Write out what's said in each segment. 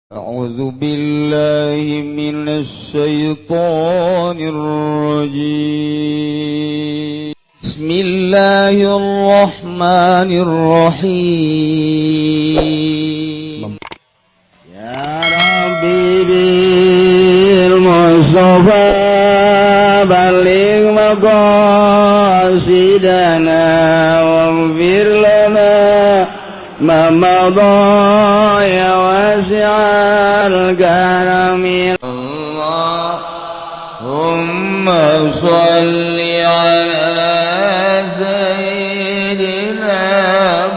أعوذ بالله من الشيطان الرجيم. بسم الله الرحمن الرحيم. يا ربي بالمصطفى بلغ مقاصدنا واغفر لنا ما مضى يا واسع الكرم. اللهم صل على سيدنا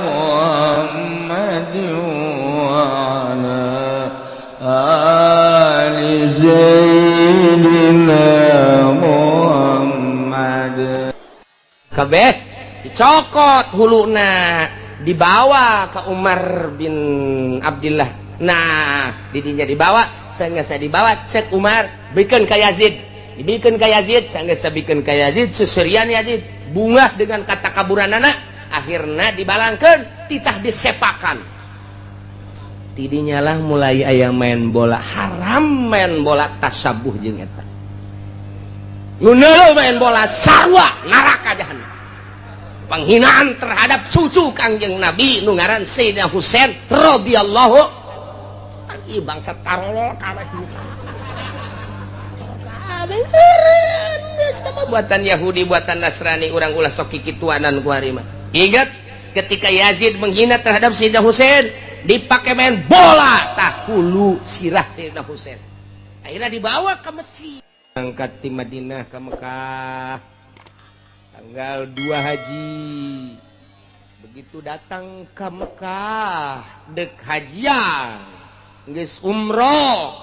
محمد وعلى آل سيدنا محمد. Kabeh dicokot huluna, dibawa ke Umar bin Abdullah. Nah, didinya dibawa, saya dibawa, cek Umar, bikin ka Yazid, dibikin ka Yazid. Saya bikin ka Yazid, seserian Yazid bungah dengan kata kaburan anak. Akhirnya dibalangkan, titah disepakan. Tidinya lah mulai aya main bola haram, main bola tasabuh jeung eta nu main bola sarua neraka jahanam, penghinaan terhadap cucu Kangjeng Nabi nu ngaran Sayyidina Husain radhiyallahu. Ih, bangsa tarolol kabeh, kabeh eureun geus mah buatan Yahudi, buatan Nasrani. Urang ulah sok kikituanan ku hari mah. Ingat, ketika Yazid menghina terhadap Sayyidina Husain, dipakai main bola, tah hulu sirah Sayyidina Husain akhirnya dibawa ke Mesir. Angkat di Madinah ke Mekah tanggal 2 haji. Begitu datang ke Mekah dek hajian, geus umroh,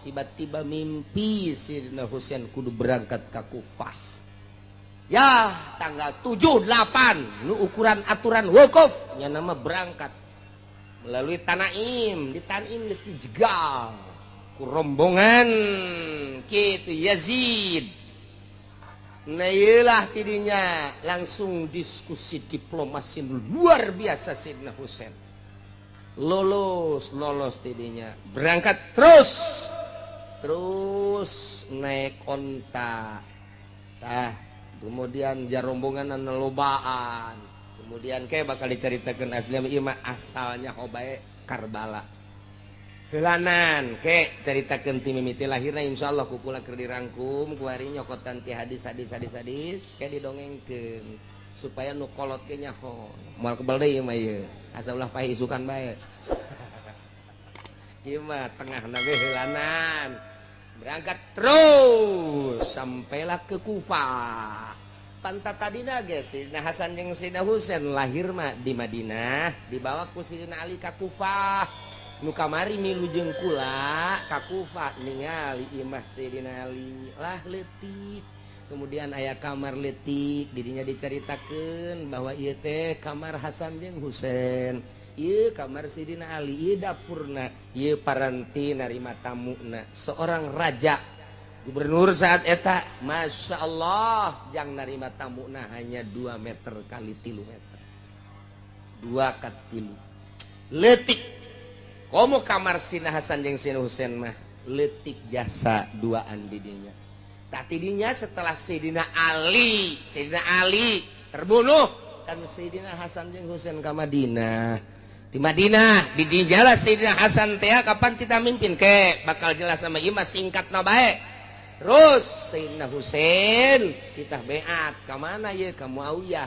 tiba-tiba mimpi Sayyidina Husain kudu berangkat ke Kufah ya, tanggal 7 8 nu ukuran aturan wukuf nya nama berangkat melalui Tanaim. Di Tanaim geus dijegal ku rombongan kitu Yazid. Nah, iyalah, tidinya langsung diskusi diplomasi luar biasa. Sayyidina Husain lolos, lolos tidinya berangkat terus terus naik onta. Tah, kemudian jarombongan lobaan. Kemudian kayak bakal diceritakan asli ieu mah asalnya hobae Karbala heulanan ke ceritakeun ti mimiti lahirna. Insyaallah ku kula keur dirangkum ku hari nyokotan ti hadis, hadis, hadis, hadis, kayak didongengkeun supaya nu kolot ge nyaho. Moal kebal deui mah ieu, asa ulah paeh isukan bae. Ieu mah tengah nabe heulanan. Berangkat terus sampailah ke Kufah. Pantat tadina ge Sayyidina Hasan jeung Sayyidina Husain lahir mah di Madinah, dibawa ku Sayyidina Ali ka Kufah. Nu kamari milu jeung kula ka Kufah ningali imah Sayyidina Ali lah leutik. Kemudian aya kamar leutik, didinya diceritakeun bahwa ieu teh kamar Hasan jeung Husain, ieu kamar Sayyidina Ali, ieu dapurna, ieu paranti narima tamuna. Seorang raja gubernur saat eta, Masya Allah, jang narima tamuna hanya 2 meter kali 3 meter, 2 kali 3, leutik. Komo kamar Sina Hasan jeung Sina Husain mah leutik, jasa duaan didinya. Tak tidinya setelah Sayyidina Ali terbunuh kan, Sayyidina Hasan jeung Husain ke Madinah. Di Madinah di dijalah Sayyidina Hasan teh kapan kita mimpin ke bakal jelas sama ieu mah, singkat na bae. Terus Sayyidina Husain kita beat ke mana ya? Ke Muawiyah.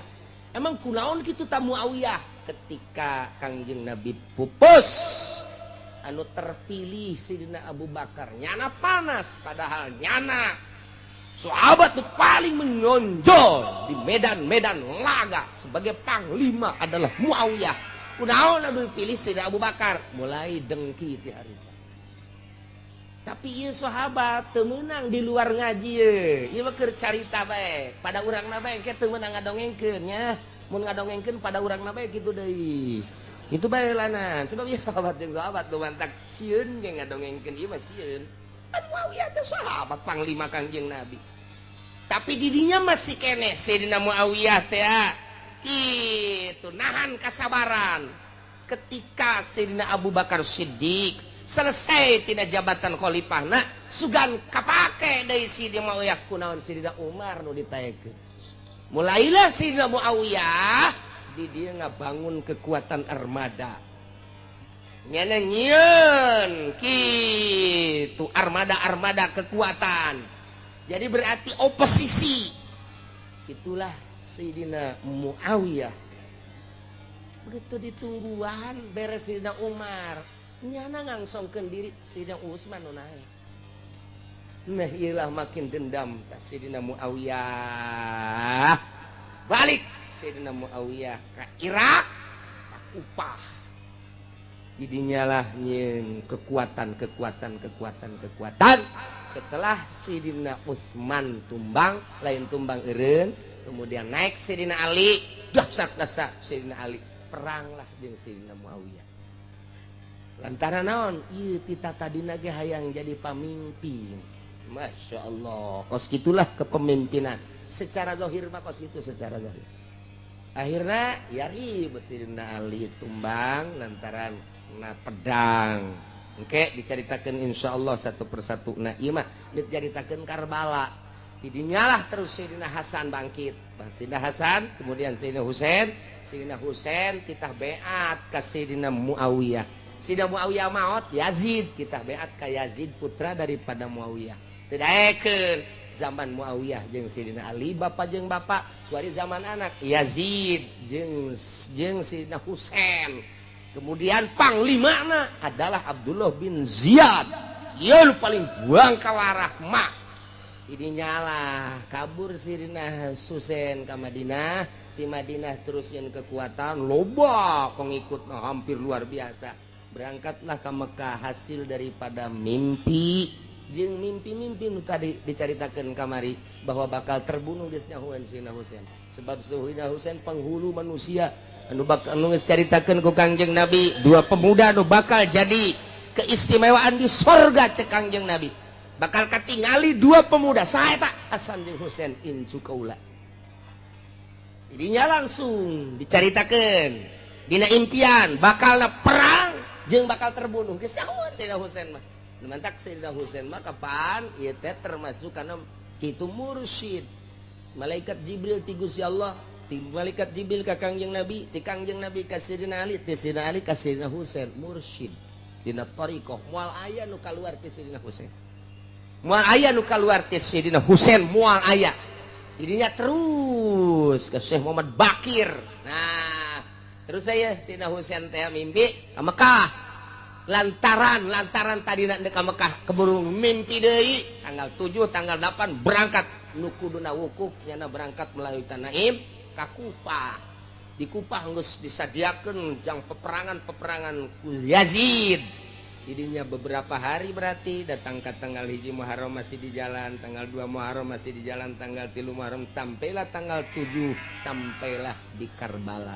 Emang kunaon kitu ta Muawiyah? Ketika Kangjeng Nabi pupus, anu terpilih Sayyidina Abu Bakar, nyana panas, padahal nyana sahabat tuh paling menonjol di medan-medan laga sebagai panglima adalah Muawiyah. Kunaon anu dipilih Sayyidina Abu Bakar? Mulai dengki ti hari. Tapi ieu sahabat teu meunang di luar ngaji ye. Ieu mah keur carita bae pada urangna bae, ke teu meunang ngadongengkeun nya. Mun ngadongengkeun pada urangna bae kitu deui. Kitu bae lanan. Sebab ieu sahabat jeung sahabat nu mantak sieun ge ngadongengkeun ieu mah sieun. Kan Muawiyah teh sahabat panglima Kangjeng Nabi. Tapi didinya masih keneh Sayyidina Muawiyah teh kitu nahan kasabaran ketika Sayyidina Abu Bakar Siddiq. Selesai tina jabatan khalifahna, sugan kapake deui Sidina Muawiyah. Kunaon Sidina Umar nu ditaekeun? Mulailah Sidina Muawiyah di dia ngabangun kekuatan armada. Nyana nyieun kitu armada-armada kekuatan. Jadi berarti oposisi. Itulah Sidina Muawiyah. Begitu ditungguan beres Sidina Umar, nyana ngangsongkeun diri Sidina Utsman nu naek. Nah, iyalah makin dendam ka Sidina Muawiyah. Balik Sidina Muawiyah ke Irak, ka Kufah. Jadinya lah nyieun kekuatan, kekuatan, kekuatan, kekuatan. Setelah Sidina Utsman tumbang, lain tumbang eureun, kemudian naik Sidina Ali, dahsyat dahsyat Sidina Ali, peranglah jeung Sidina Muawiyah. Lantaran naon? Ieu tita tadina ge hayang jadi pamimpin. Masya Allah, kos gitulah kepemimpinan. Secara zahir mah kos gitu, secara zahir. Akhirnya ya ribut, Sidina Ali tumbang lantaran na pedang. Oke, diceritakan insya Allah satu persatu. Nah, iya mah diceritakan Karbala. Didinyalah terus Sayyidina Hasan bangkit. Sayyidina Hasan, kemudian Sayyidina Husain, Sayyidina Husain titah beat ke Sayyidina Muawiyah. Sayyidina Muawiyah maut, Yazid titah beat ke Yazid, putra daripada Muawiyah. Tidak zaman Muawiyah jeung Sayyidina Ali bapak jeung bapak, kuari zaman anak Yazid jeung jeung Sayyidina Husain. Kemudian panglimana adalah Abdullah bin Ziyad. Ieu paling buang kawarah mak. Ini nyala kabur Sayyidina Husain ke Madinah. Di Madinah terus yang kekuatan loba pengikut hampir luar biasa. Berangkatlah ke Mekah hasil daripada mimpi jeung mimpi-mimpi nu tadi dicaritakeun kamari bahwa bakal terbunuh geus nyahoan Sayyidina Husain. Sebab Sayyidina Husain penghulu manusia anu bakal anu geus caritakeun ku Kangjeng Nabi, dua pemuda anu bakal jadi keistimewaan di sorga. Cek Kangjeng Nabi bakal katingali dua pemuda, saha eta? Hasan jeung Husain, incu kaula. Jadinya langsung dicaritakeun dina impian bakal perang jeung bakal terbunuh, geus nyahoan Sayyidina Husain mah. Mantak Sayyidina Husain mah kapan ieu teh termasuk karena kitu mursyid malaikat Jibril ti Gusti Allah, ti malaikat Jibril ka Kangjeng Nabi, ti Kangjeng Nabi ka Sayyidina Ali, ti Sayyidina Ali ka Sayyidina Husain, mursyid dina thariqah. Moal aya nu kaluar ti Sayyidina Husain, moal aya nu kaluar ti Sayyidina Husain, moal aya. Jadinya terus ke Syekh Muhammad Bakir. Nah, terus saya Sayyidina Husain teh mimpi ke Mekah. Lantaran lantaran tadi nak ke Mekah, keburu mimpi deui tanggal 7, tanggal 8 berangkat. Nu kuduna wukuf nyana berangkat melalui Tanaim ka Kufah. Di Kufah geus disadiakeun jang peperangan-peperangan ku Yazid. Jadinya beberapa hari, berarti datang ke tanggal 1 Muharram masih di jalan, tanggal 2 Muharram masih di jalan, tanggal 3 Muharram, sampailah tanggal 7, sampailah di Karbala.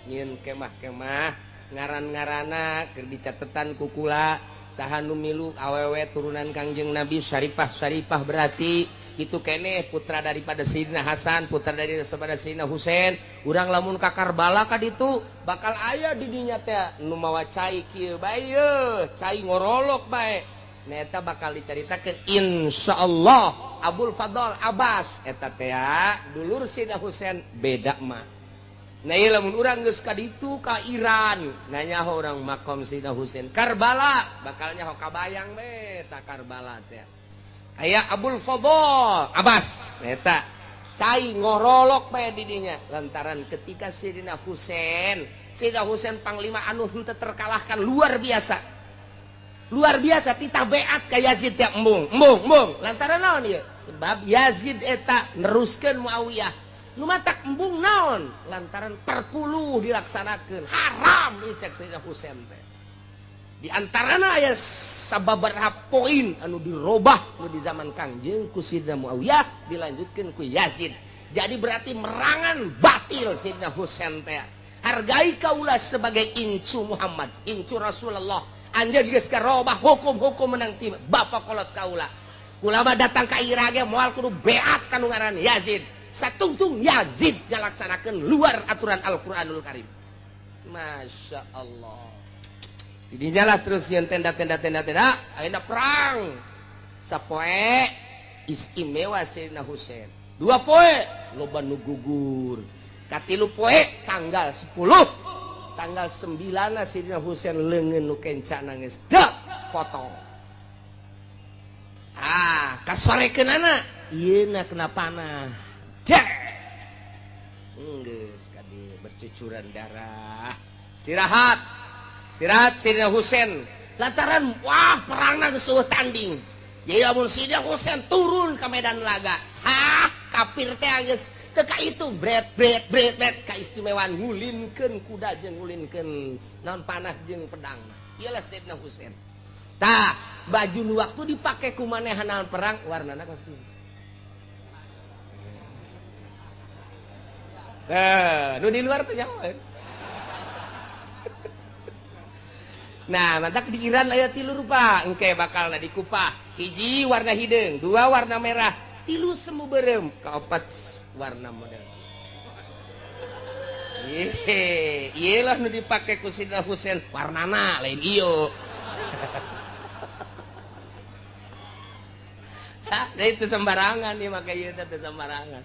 Nyieun kemah-kemah, ngaran-ngarana keur dicatetan ku kula, saha nu milu, awewe turunan Kangjeng Nabi, Syarifah Syarifah, berarti itu kene putra daripada Sayyidina Hasan, putra daripada Sayyidina Husain. Urang lamun ka Karbala ka ditu bakal aya di dinya teh nu mawa cai kieu bae ye, cai ngorolok bae. Nah, eta bakal dicaritakeun insyaallah. Abul Fadl Abbas eta teh dulur Sayyidina Husain, beda mah. Nah, ieu lamun urang geus ka ditu ka Iran, nanya urang makom Sayyidina Husain Karbala, bakal nyaho kabayang be ta Karbala teh aya Abul Fadl Abbas eta cai ngorolok bae di dinya. Lantaran ketika Sayyidina Husain, Sayyidina Husain panglima anu henteu terkalahkan, luar biasa, luar biasa, titah beat ka Yazid teh embung embung embung. Lantaran naon ieu? Sebab Yazid eta neruskeun Muawiyah. Nu matak embung naon? Lantaran perpuluh dilaksanakeun haram ieu cek Sayyidina Husain teh. Di antarana aya sababaraha poin anu dirobah nu di zaman Kangjeng ku Sayyidina Muawiyah, dilanjutkeun ku Yazid. Jadi berarti merangan batil Sayyidina Husain teh. Hargai kaula sebagai incu Muhammad, incu Rasulullah. Anjeun geus karobah hukum-hukum menang ti bapak kolot kaula. Kula mah datang ka Irak ge moal kudu beat ka nu ngaran Yazid. Satungtung Yazid ngalaksanakeun luar aturan Al-Qur'anul Karim. Masya Allah. Tidinya lah terus yang tenda tenda tenda tenda ayeuna perang. Sapoe istimewa Sayyidina Husain. 2 poe loba nu gugur. Katilu poe tanggal 10 tanggal 9 Sayyidina Husain leungeun nu kenca nangis dak potong. Ah, kasorekeunana ieu na kena panah. Dak. Geus kadi bercucuran darah. Istirahat. Istirahat Sayyidina Husain. Lantaran wah perangna geus eueuh tanding. Jadi lamun Sayyidina Husain turun ke medan laga, hah kafir teh geus teu ka itu bret bret bret bret kaistimewaan ngulinkeun kuda jeung ngulinkeun naon panah jeung pedang. Iyalah Sayyidina Husain. Tah, baju nu waktu dipake ku manehanna perang warnana kos kieu. Nah, nu di luar teh nyaho. Nah, mantak di Iran aya 3 rupa, engke bakalna dikupah. Hiji warna hideung, 2 warna merah, 3 semu berem, kaopat warna model. Ye, ieu lah nu dipake ku Sayyidina Husain, warnana lain ieu. Tah, itu sembarangan nih make ieu teh sembarangan.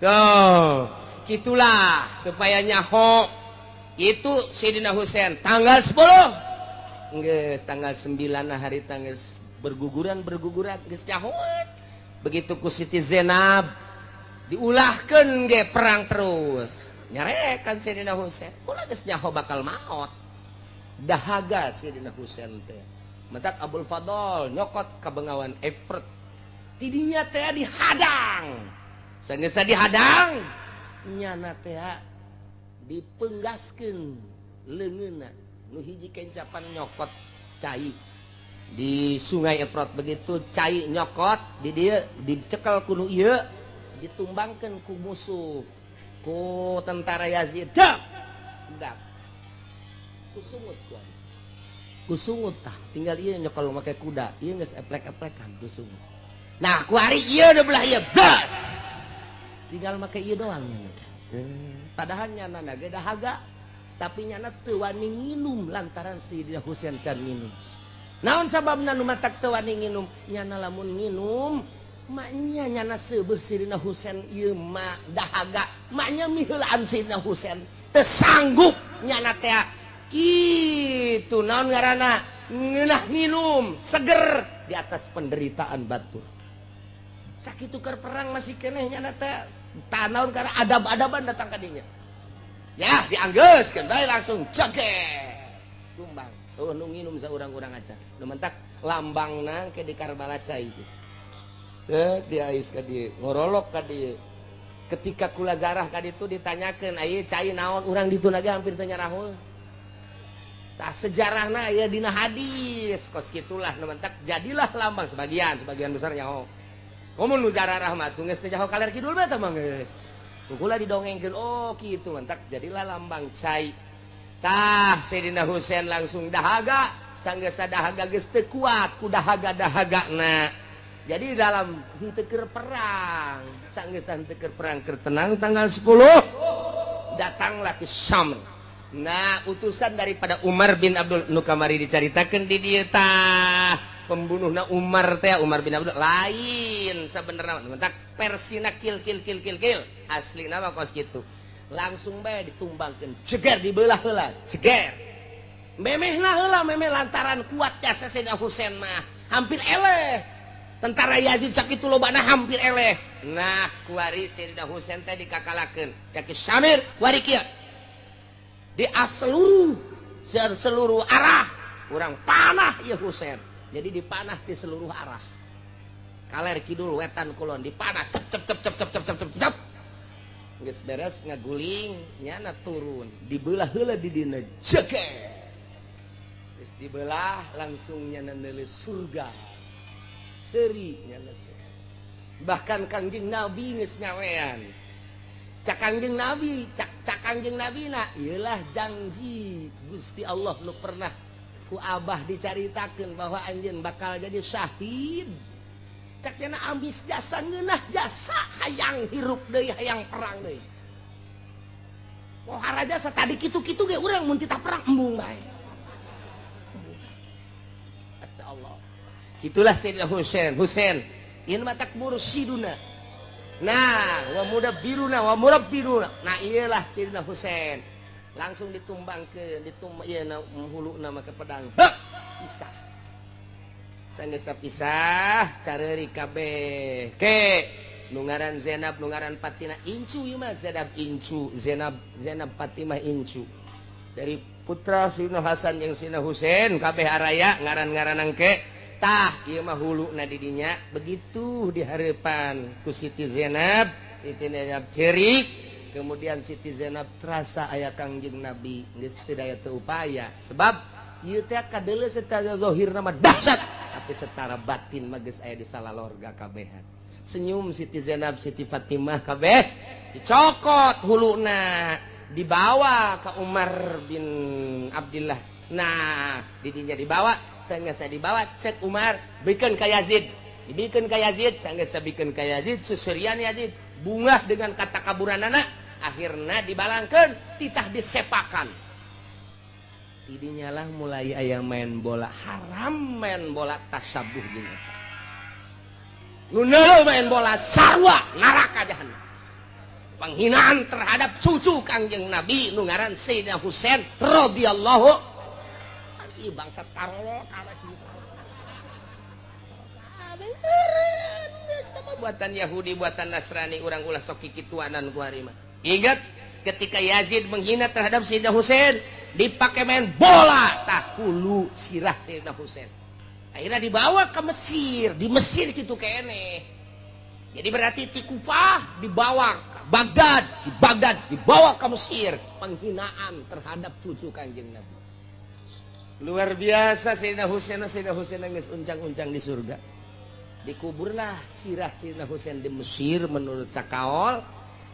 Tuh, gitulah supaya nyaho itu Sayyidina Husain tanggal 10. Geus tanggal 9 hari tanggal berguguran geus nyahoan. Begitu ku Siti Zainab diulahkeun ge perang terus. Nyarekan Sayyidina Husain, ulah geus nyaho bakal maot. Dahaga Sayyidina Husain teh. Mentak Abul Fadl nyokot ka bengawan Efrat. Tidinya teh dihadang. Sanggeus dihadang, nyana teh dipenggaskeun leungeunna. Nu hiji kencapan nyokot cai di sungai Efrat. Begitu cai nyokot di dieu dicekel ku nu ieu, ditumbangkeun ku musuh, ku tentara Yazid. Dak dak kusungut ku kusungut tah tinggal ieu nyokel make kuda ieu geus eplek-eplekan kusungut. Nah ku ari ieu udah belah ieu blas tinggal make ieu doang. Padahal nyana ge dahaga tapi nyana teu wani nginum lantaran Sayyidina Husain can nginum. Naon sababna nu matak teu wani nginum? Nyana lamun nginum maknya nyana seubeuh Sayyidina Husain ieu mah dahaga, maknya miheulaan Sayyidina Husain teu sanggup nyana teh kitu. Naon ngaranna ngeunah nginum seger di atas penderitaan batur. Sakitu keur perang masih keneh nyana teh tanaon karena adab-adaban datang ka dinya. Ya dianggeuskeun bae langsung jage tumbang. Oh nu nginum saurang-urang acan. Nu mentak lambangna ke di Karbala cai itu. Teu diais ka dieu, ngorolok ka dieu. Ketika kula zarah ka ditu ditanyakeun, "Ieu cai naon?" Urang ditu lagi hampir teu nyarahul. Tah sejarahna aya dina hadis kos kitulah nu mentak jadilah lambang sebagian, sebagian besar nyaho. Komo nu zarah mah geus teu nyaho kaler kidul mah teh mah geus. Kula didongengkeun, oh kitu mentak jadilah lambang cai. Tah Sayyidina Husain langsung dahaga, sanggeus dahaga geus teu kuat ku dahaga-dahagana. Jadi dalam henteu keur perang, sanggeus henteu keur perang keur tenang tanggal 10 datanglah ke Syam. Nah, utusan daripada Umar bin Abdul nu kamari dicaritakeun di dieu tah pembunuhna Umar teh Umar bin Abdul lain sebenarnya mentak persina kil kil kil kil kil asli nama kos gitu langsung bae ditumbangkeun jeger dibelah heula jeger memehna heula memeh lantaran kuat jasa Sayyidina Husain mah hampir eleh tentara Yazid sakitu lobana hampir eleh. Nah kuari Sayyidina Husain teh dikakalakeun cak Syamir kuari kieu di seluruh arah urang panah ieu Husain. Jadi dipanah di seluruh arah kaler kidul wetan kulon dipanah cep cep cep cep cep cep cep cep cep geus beres ngaguling nyana turun dibelah heula di dina jege geus dibelah langsung nyana neuleus surga seuri nyana teh. Bahkan Kangjeng Nabi geus nyawean cak Kangjeng Nabi cak Kangjeng Nabi na ieulah janji Gusti Allah nu pernah ku Abah dicaritakeun bahwa anjeun bakal jadi syahid. Cak cenah ambis jasa ngeunah jasa hayang hirup deui hayang perang deui. Pohara jasa tadi kitu-kitu ge urang mun titah perang embung bae. Allah. Itulah Sayyidina Husain. Husain ieu mah mursiduna. Nah, wa mudabbiruna wa murabbiruna. Nah, iyalah Sayyidina Husain. Langsung ditumbangkeun, ditum ieu na huluna make pedang. Hek, pisah. Sanggeus pisah, careuri kabeh. Ke nu ngaran Zainab, nu ngaran Fatimah incu ieu mah. Zainab incu, Zainab, Zainab Fatimah incu. Dari putra Sayyidina Hasan jeung Sayyidina Husain kabeh araya ngaran-ngaran engke. Tah, ieu mah huluna di dinya begitu dihareupan ku Siti Zainab. Siti Zainab cerik, kemudian Siti Zainab terasa aya Kangjeng Nabi, geus teu daya teu upaya, sebab ieu teh kadeuleu secara zahir mah dahsyat, tapi secara batin mah geus aya di salalorga kabehan. Senyum Siti Zainab, Siti Fatimah kabeh, dicokot huluna, dibawa ke Umar bin Abdillah. Nah, didinya dibawa, saya dibawa, cek Umar, bikeun ka Yazid, dibikeun ka Yazid. Sanggeus bikeun ka Yazid, seserian Yazid bungah dengan kata kaburan anak, akhirnya dibalangkeun, titah disepakan. Tidinya lah mulai aya main bola haram, main bola tasabuh jeung eta. Nu main bola sarua neraka jahanam. Penghinaan terhadap cucu Kangjeng Nabi nu ngaran Sayyidina Husain radhiyallahu. Ih, bangsa tarolo kabeh keren buatan Yahudi, buatan Nasrani. Urang ulah sok kikituanan ku hari mah. Ingat ketika Yazid menghina terhadap Sayyidina Husain, dipakai main bola, tah hulu sirah Sayyidina Husain akhirnya dibawa ke Mesir. Di Mesir gitu kene, jadi berarti di Kufah dibawa ke Baghdad, di Baghdad dibawa ke Mesir. Penghinaan terhadap cucu Kanjeng Nabi luar biasa, Sayyidina Husain. Sayyidina Husain nangis uncang-uncang di surga. Dikuburlah sirah Sayyidina Husain di Mesir menurut sakaol,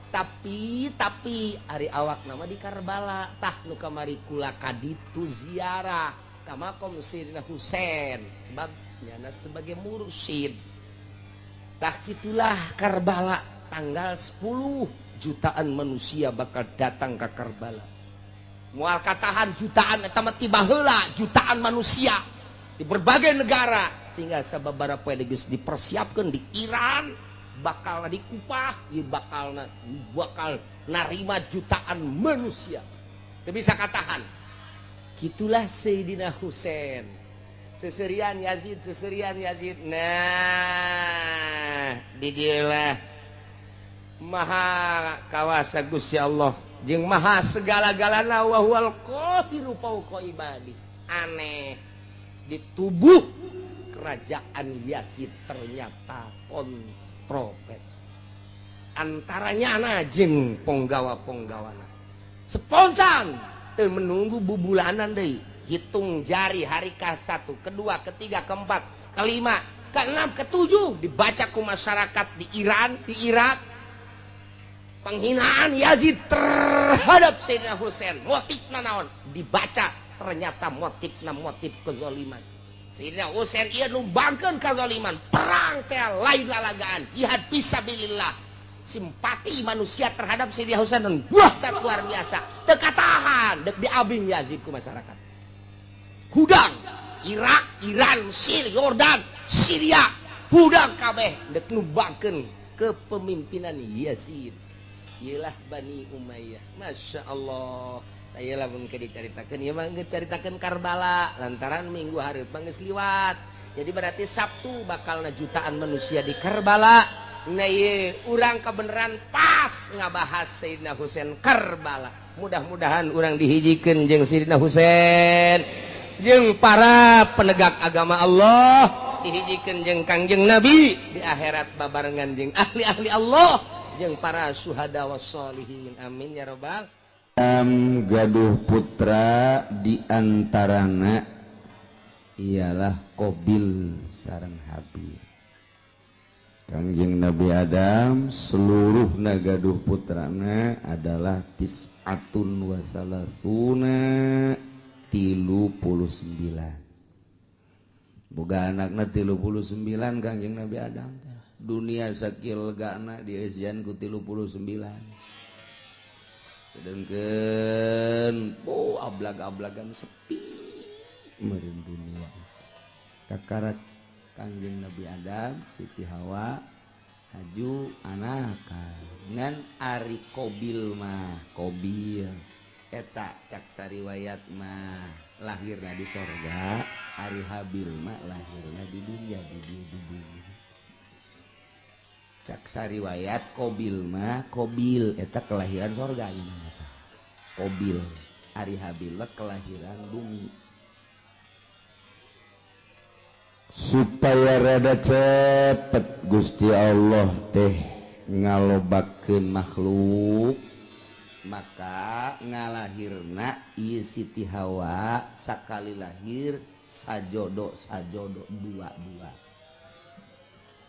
tapi ari awak nama di Karbala. Tah, nu kamari kula kaditu ziarah ka makom Sayyidina Husain sebab nyana sebagai mursyid. Tah, gitulah Karbala. Tanggal 10 jutaan manusia bakal datang ke Karbala, mual katahan jutaan eta mah. Tiba heula jutaan manusia di berbagai negara, tinggal sababaraha poe geus dipersiapkeun di Iran, bakal di Kupah ieu, bakal bakal narima jutaan manusia, teu bisa katahan. Gitulah Sayyidina Husain, seserian Yazid, seserian Yazid. Nah, di dieu maha kawasa Gusti Allah jeung maha segala-galana, wa huwal qahiru fauqa ibadi. Aneh, di tubuh kerajaan Yazid ternyata kontroversi antaranya ana jeung ponggawa-ponggawana. Spontan teu menunggu bubulanan deui, hitung jari hari ke satu, kedua, ketiga, keempat, kelima, keenam, ketujuh, dibaca ku masyarakat di Iran, di Irak, penghinaan Yazid terhadap Sayyidina Husain motifna naon. Dibaca, ternyata motifna motif kezaliman. Sayyidina Husain ieu numbangkeun kezaliman, perang teh lain lalagaan, jihad fisabilillah. Simpati manusia terhadap Sayyidina Husain dan buah luar biasa, teu katahan, dek diabing Yazid ku masyarakat. Hudang Irak, Iran, Mesir, Yordan, Syria, hudang kabeh dek numbangkeun kepemimpinan Yazid. Iyalah Bani Umayyah. Masya Allah. Saya lamun ke dicaritakeun ieu mah, caritakeun Karbala lantaran minggu hareup mah geus liwat. Jadi berarti Sabtu bakal jutaan manusia di Karbala. Nah, ieu urang kebenaran pas ngabahas Sayyidina Husain, Karbala. Mudah-mudahan urang dihijikeun jeung Sayyidina Husain, jeung para penegak agama Allah, dihijikeun jeung Kangjeng Nabi, di akhirat babarengan jeung ahli-ahli Allah, jeung para syuhada wassolihin. Amin ya robbal. Gaduh putra, diantarana ialah Qobil sareng Habil. Kangjeng Nabi Adam seluruh gaduh putrana adalah tis'atun wasalasuna, 39. Boga anakna 39 Kangjeng Nabi Adam. Dunia sakil gana dieusian ku 39, sedangkan oh, ablag-ablagan sepi meureun dunia. Kakarak Kangjeng Nabi Adam, Siti Hawa haju anakan ngan ari Kobil mah, Kobil eta cak sariwayat mah lahirna di sorga, ari Habil mah lahirna di dunia, di bumi. Cak sariwayat Kobil mah, Kobil eta kelahiran sorga ini Kobil, ari Habil mah kelahiran bumi. Supaya rada cepet Gusti Allah teh ngalobakeun makhluk, maka ngalahirna ieu Siti Hawa sakali lahir sajodo sajodo, dua-dua,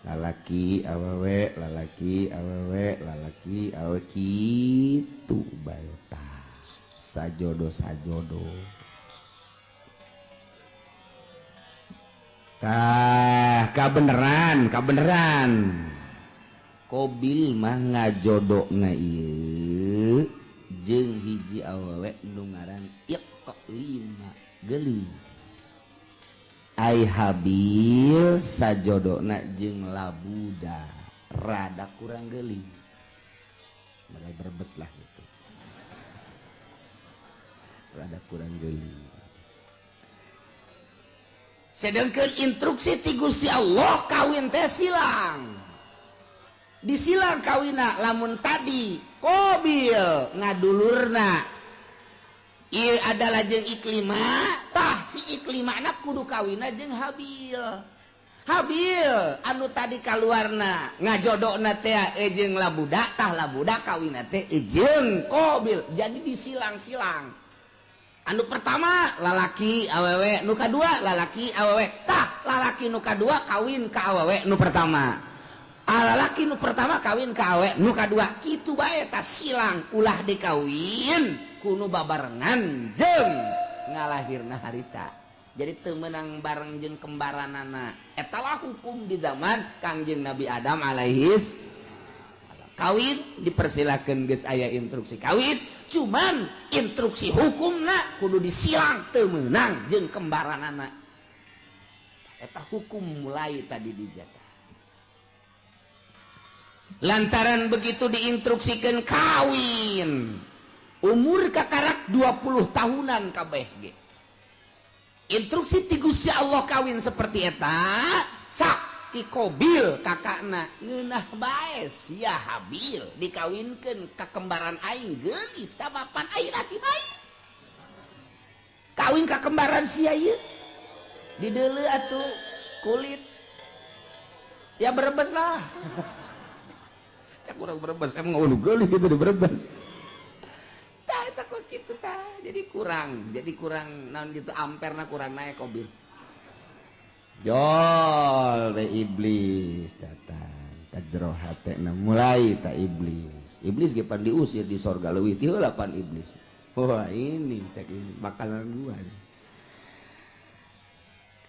lalaki awewe, lalaki awewe, lalaki awewe, kitu bae tah, sajodo sajodo. Tah, kabeneran kabeneran Kobil mah ngajodona ieu jeung hiji awewe nu ngaran Iqlima, geulis. Ai Habil sajodona jeung Labuda, rada kurang geulis, mulai Brebes lah gitu, rada kurang geulis. Sedangkan instruksi ti Gusti Allah kawin teh silang, disilang kawina. Lamun tadi Kobil ngadulurna ieu adalah jeung Iklima, tah si Iklima anak kudu kawina jeung Habil. Habil anu tadi kaluarna ngajodokna teh jeung Labuda, tah Labuda kawina teh jeung Kobil. Jadi disilang-silang, anu pertama lalaki awewe, nu kadua lalaki awewe. Tah, lalaki nu kadua kawin ka awewe nu pertama, lalaki nu pertama kawin ka awewe nu kadua, kitu bae. Tah, silang, ulah dikawin ku nu babarengan jeung ngalahirna harita, jadi teu meunang bareng jeung kembaranana. Eta lah hukum di zaman Kangjeng Nabi Adam alaihis. Kawin dipersilakan, geus aya instruksi kawin, cuman instruksi hukumna kudu disilang, teu meunang jeung kembaranana. Eta hukum mulai tadi dijata. Lantaran begitu diinstruksikan kawin, umur kakarak 20 tahunan kabeh ge. Instruksi ti Gusti Allah kawin seperti eta, sak ti Kobil kakakna ngeunah bae sia Habil dikawinkeun ka kembaran aing, geulis tamapan aing nasib aing kawin ka kembaran sia ieu, dideuleu atuh kulit ya Brebes lah. Cak urang Brebes emang ulu geulis gitu di Brebes. Tah, eta kos kitu tah. Jadi kurang naon gitu, amperna kurang naik. Kobil jol we, iblis datang ka jero hatena, mulai tak iblis. Iblis ge pan diusir di sorga, leuwih ti heula pan iblis. Wah, ini cek ini makanan gua nih.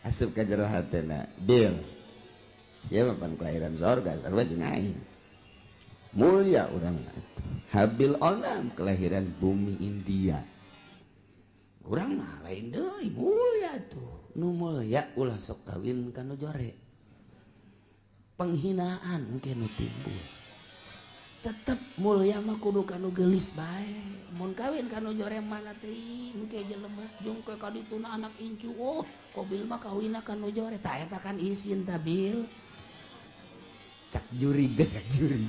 Asup ka jero hatena, "Bil, siapa pan kelahiran sorga, sarua jeung aing, mulia urang. Habil onam kelahiran bumi India, urang mah lain deui, mulia tuh. Nu mulia ulah sok kawin ka nu jore, penghinaan mungkin nu timbul. Tetep mulia mah kudu ka nu geulis bae. Mun kawin ka nu jore mana teuing engke jelema jung ke kadituna anak incu, oh, Kobil mah kawinna ka nu jore." Tah, eta kan isin tah, Bil. Cak jurig, cak jurig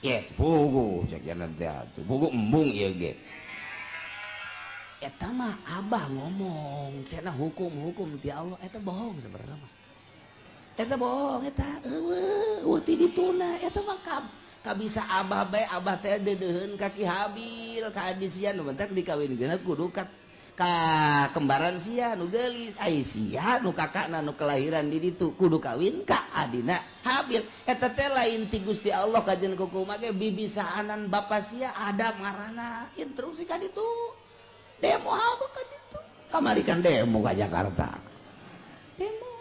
ye, pugu cak jalan teh atuh, pugu embung ieu ge. Eta mah abah ngomong cenah hukum-hukum ti Allah, eta bohong sebenarnya mah. Eta bohong eta, eueuh eueuh ti dituna. Eta mah kabisa abah bae. Abah teh deudeuheun ka Ki Habil, ka adi sia nu bentak dikawinkeun kudu ka kembaran sia nu geulis. Ai sia nu kakakna nu kelahiran di ditu kudu kawin ka adina Habil. Eta teh lain ti Gusti Allah kajen kukumaha ge, bibisaanan bapa sia Adam ngaranna, instruksi ka ditu. Demo apa ka ditu kamari kan, demo ka Jakarta, demo.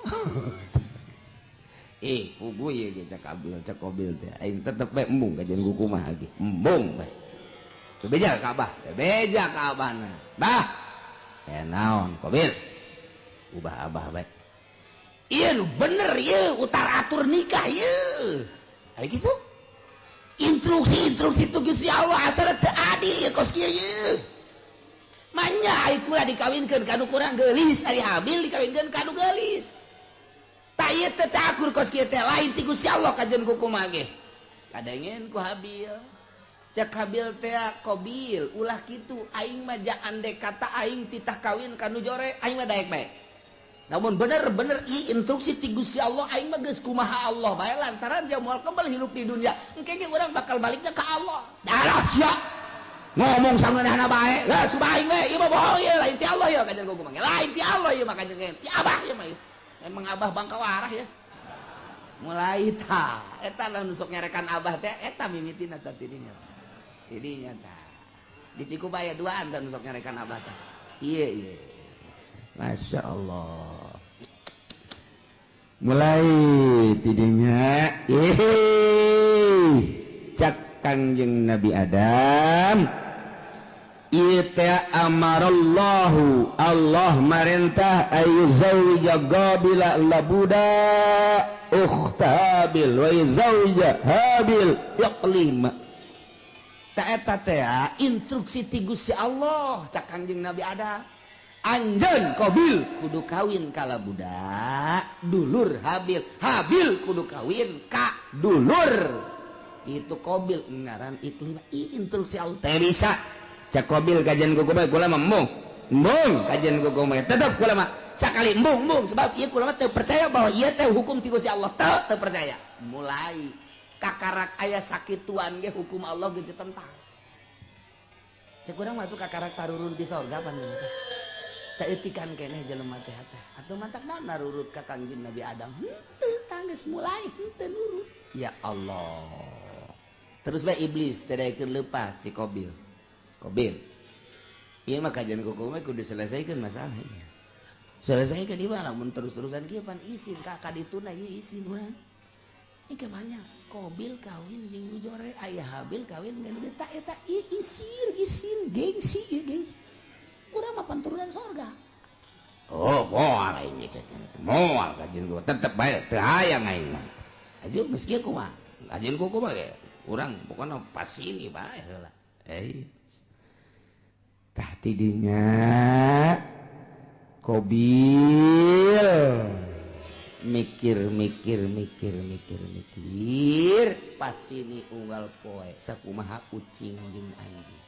Eh, pugu ieu ge cak Abil, cak Kobil teh, aing tetep bae embung kajen kukumaha ge, embung bae. Beja ka abah, beja ka abahna. Bah, eh naon, Kobil? Ubah abah bae. Iya, nu bener ya, utar atur nikah ya. Kayak gitu. Instruksi-instruksi itu Gusti Allah asal teu adil ya kos kieu ye. Manya ai kula dikawinkeun ka nu kurang geulis, ari Habil dikawinkeun ka nu geulis. Tah, ieu teh teu akur kos kieu teh, lain ti Gusti Allah kajen kukumaha ge. Kadengen ku Habil. Cek Habil teh, "Kobil, ulah kitu, aing mah ja andek kata aing titah kawin ka nu jore, aing mah daek bae. Namun bener-bener i instruksi ti Gusti Allah, aing mah geus kumaha Allah bae, lantaran dia moal kembali hidup di dunia. Engke ge urang bakal baliknya ka Allah." Dalah sia. Ngomong sangeunahna bae. Geus aing we, ieu mah bohong ieu, lain ti Allah ieu kajen kumaha. Lain ti Allah ieu mah kajen ti Abah ieu mah. Emang Abah bangka warah ya. Mulai ta, eta lah nu sok nyarekan Abah teh eta mimitina tah tidinya. Tidinya tah. Di Cikubaya duaan tah nu sok nyarekan Abah teh. Iya. Masya Allah. Mulai tidinya, ih, cak Kangjeng Nabi Adam, ieu teh amarallahu, Allah marentah, ayyuzawwija Qabila labuda ukhta Habil wa yuzawwija Habil Iqlima. Ta eta teh instruksi ti Gusti Allah. Cak Kangjeng Nabi Adam, anjeun Qabil kudu kawin ka budak dulur Habil, Habil kudu kawin ka dulur itu Qabil ngaran Iqlima. Ih, instruksi Allah teh bisa. Cak Qabil kajian kuku bae, kula mah embung embung kajian kuku bae, tetep kula mah sakali embung embung, sebab ieu kula mah teu percaya bahwa ieu teh hukum ti Gusti Allah, teu teu percaya. Mulai kakarak aya sakituan ge hukum Allah geus ditentang. Cek urang mah tuh kakarak tarurun di sorga pan teh saeutikan keneh jelema teh teh atuh, matak narurut ka Kangjeng Nabi Adam henteu tanggeus, mulai henteu nurut. Ya Allah, terus bae iblis teh daekeun leupas ti Qabil. Qabil, ieu mah kajian kuku mah kudu diselesaikan masalahnya, selesaikan di mana? Mun terus-terusan kieu pan isin ka kadituna ieu, isin urang. Ini kemana? Qabil kawin jeung nu jore, aya Habil kawin jeung nu tak eta ieu isin, isin, gengsi ieu, gengsi. Urang mah turunan sorga. Oh, moal aing ge, moal kajian gua, tetep bae teu hayang aing mah. Aju geus kieu kumaha? Kajian kuku mah ge urang pokona pas ini bae heula. Eh, tah tidinya Qabil mikir mikir mikir mikir mikir, pas ini unggal poe sakumaha ucing jeung anjing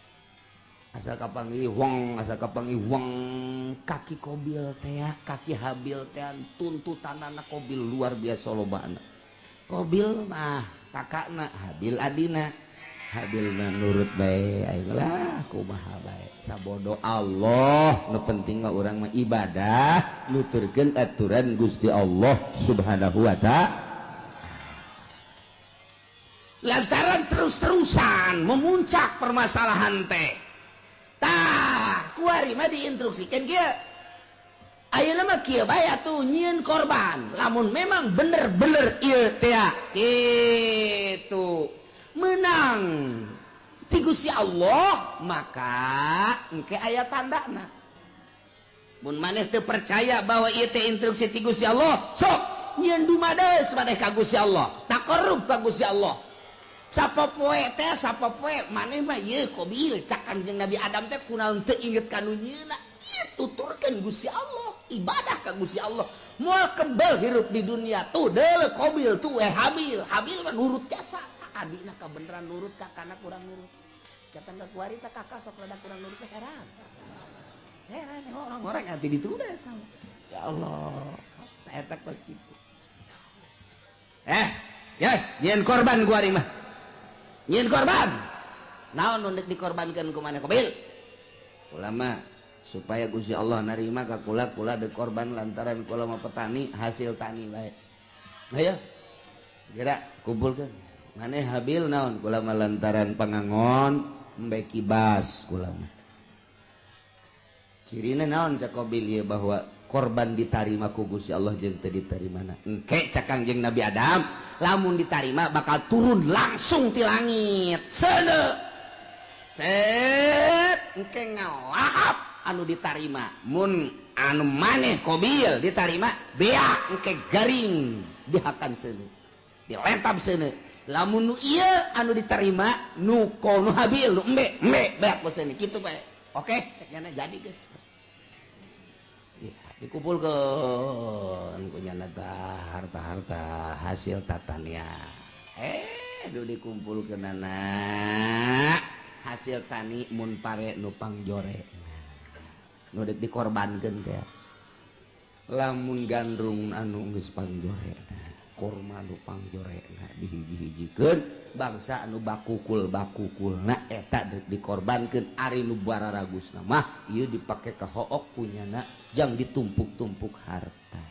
asal kapanggih wong, asal kapanggih wong, kaki Qabil teh, kaki Habil teh, tuntutan anak Qabil luar biasa loba. Anak Qabil mah kakakna, Habil adina. Habil mah nurut bae, aing lah kumaha bae, sabodo Allah, nu penting mah urang mah ibadah nuturkeun aturan Gusti Allah Subhanahu wa Ta'ala. Lantaran terus-terusan memuncak permasalahan teh, tah kuari mah diinstruksikan kieu. Ayeuna mah kieu bae atuh, nyieun korban lamun memang bener-bener ieu teh kitu menang ti Gusti Allah, maka engke aya tandana. Mun maneh teu percaya bahwa ieu teh instruksi ti Gusti Allah, sok nyieun dumades maneh ka Gusti Allah, taqarrub ka Gusti Allah sapopoe teh, sapopoe maneh mah ieu Qabil. Cak Kanjeng Nabi Adam teh, kunaon teu inget ka nu nyieuna ieu? Tuturkeun Gusti Allah, ibadah ka Gusti Allah, moal kebel hirup di dunia. Tuh deuleu Qabil tuh, eh, Habil. Habil mah nurut jasa, adina kebenaran nurut, kakana kurang nurut. Catatan kuari teh kakak sok rada kurang nurut teh, heran heran orang-orang nanti ditunda eta. Ya Allah, eta kos kitu. Eh, yes, nyieun korban kuari mah, nyieun korban naon nu deuk dikorbankeun ku maneh, Qabil? Ulama supaya Gusti Allah narima ka kula, kula deuk korban lantaran kula mah petani, hasil tani bae. Ayo gerak, kumpulkeun. Maneh Habil naon? Kula mah lantaran pangangon, embe kibas kula mah. Cirina naon cak Qabil ieu bahwa korban ditarima ku Gusti Allah jeung teu ditarimana? Engke cak Kangjeng Nabi Adam, lamun ditarima bakal turun langsung ti langit seuneu set, engke ngalahap anu ditarima. Mun Anu maneh Qobil ditarima beak, engke garing dihakan seuneu, dilentab seuneu. Lamun nu ieu anu diterima nu ko nu Habil, nu embe embe beak ku seuneu, kitu bae. Oke, cek nyana, jadi geus. Ya, dikumpulkeun ku nyana tah harta-harta hasil tatanian. Duh, dikumpulkeunana hasil tani, mun pare nu pangjore nu dek dikorbankeun teh, lamun gandrung anu geus pangjore, korma nu pangjorena dihiji-hijikeun, bangsa anu bakukul bakukulna eta dek dikorbankeun. Ari nu bararagusna mah ieu dipake ka hook punyana jang ditumpuk-tumpuk harta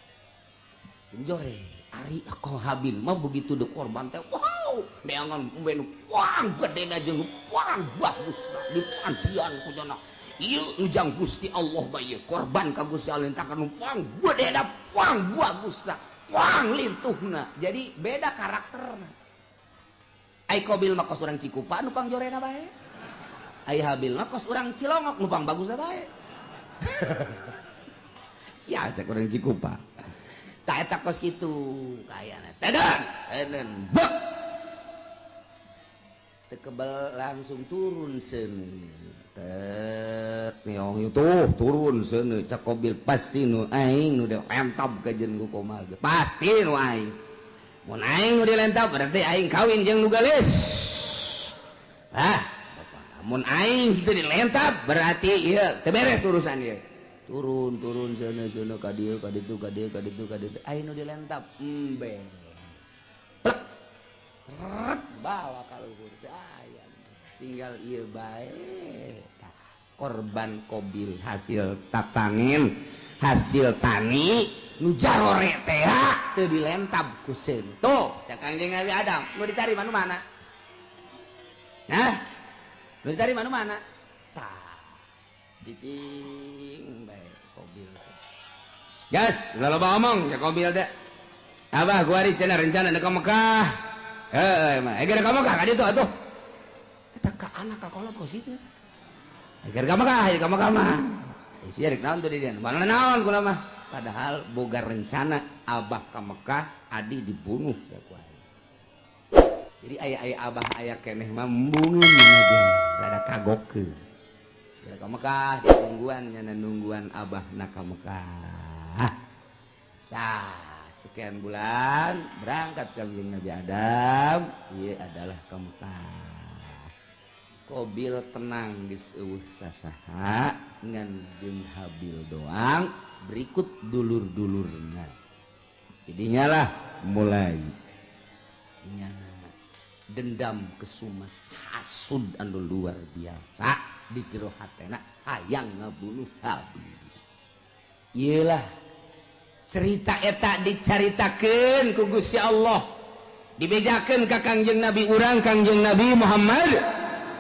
jore. Ari ako Habil mah begitu dikorban teh, wow, neangan embe nu pang gedena jeung nu pang bagusna, dipantian ku nyana. Ieu nu jang Gusti Allah bae, ieu korban ka Gusti Allah tah nu pang gedena, pang bagusna, pang lintuhna. Jadi beda karakterna. Ai Qabil mah kos urang Cikupa nu pangjorena bae, ai Habil mah kos urang Cilongok nu pang bagusna bae. Sia cek urang Cikupa tak eta kos kitu kayana. Teden teden bek teu kebel, langsung turun seuneu. Tet meong tuh turun seuneu. Cak Qobil, pasti nu aing nu dilentab ka jeung ku komal ge, pasti nu aing. Mun aing nu dilentab berarti aing kawin jeung nu geulis. Ah, mun aing kitu dilentab berarti ieu teu beres urusan ieu. Turun turun seuneu seuneu, ka dieu, ka ditu, ka dieu, ka ditu, ka ditu. Aing nu dilentab embe, plek. Tret, bawa ka luhur teh aya, tinggal ieu bae. Tah, korban Qobil hasil tatanen, hasil tani nu jarore teh teu dilentab ku seuneu. Tuh, cak Kangjeng Nabi Adam, nu dicari nu mana? Nah, nu dicari nu mana? Tah, cicing bae Qobil. Gas, ulah loba omong, cak Qobil teh. Abah kuari cenah rencana ka Mekah. Heeh, mah. Eh, ka Mekah ka ditu atuh. Eta ka anak ka kolot kos kitu. Agar ka Mekah, ka Mekah mah. Sia rek naon tuh di dieu? Mana naon kula mah. Padahal boga rencana abah ka Mekah, adi dibunuh sia kuari. Jadi aya-aya abah aya keneh mah embungeun nya ge, rada kagokeun. Ka Mekah ditungguan nyana, nungguan abah na ka Mekah. Tah, sekian bulan berangkat Kangjeng Nabi Adam, ieu adalah ka Mekah. Qobil tenang, geus eueuh sasaha ngan jeung Habil doang berikut dulur-dulurna. Jadinya lah mulai nya dendam kesumat hasud anu luar biasa di jero hatena, hayang ngabunuh Habil. Iyalah cerita eta dicaritakeun ku Gusti Allah, dibejakeun ka Kangjeng Nabi urang, Kangjeng Nabi Muhammad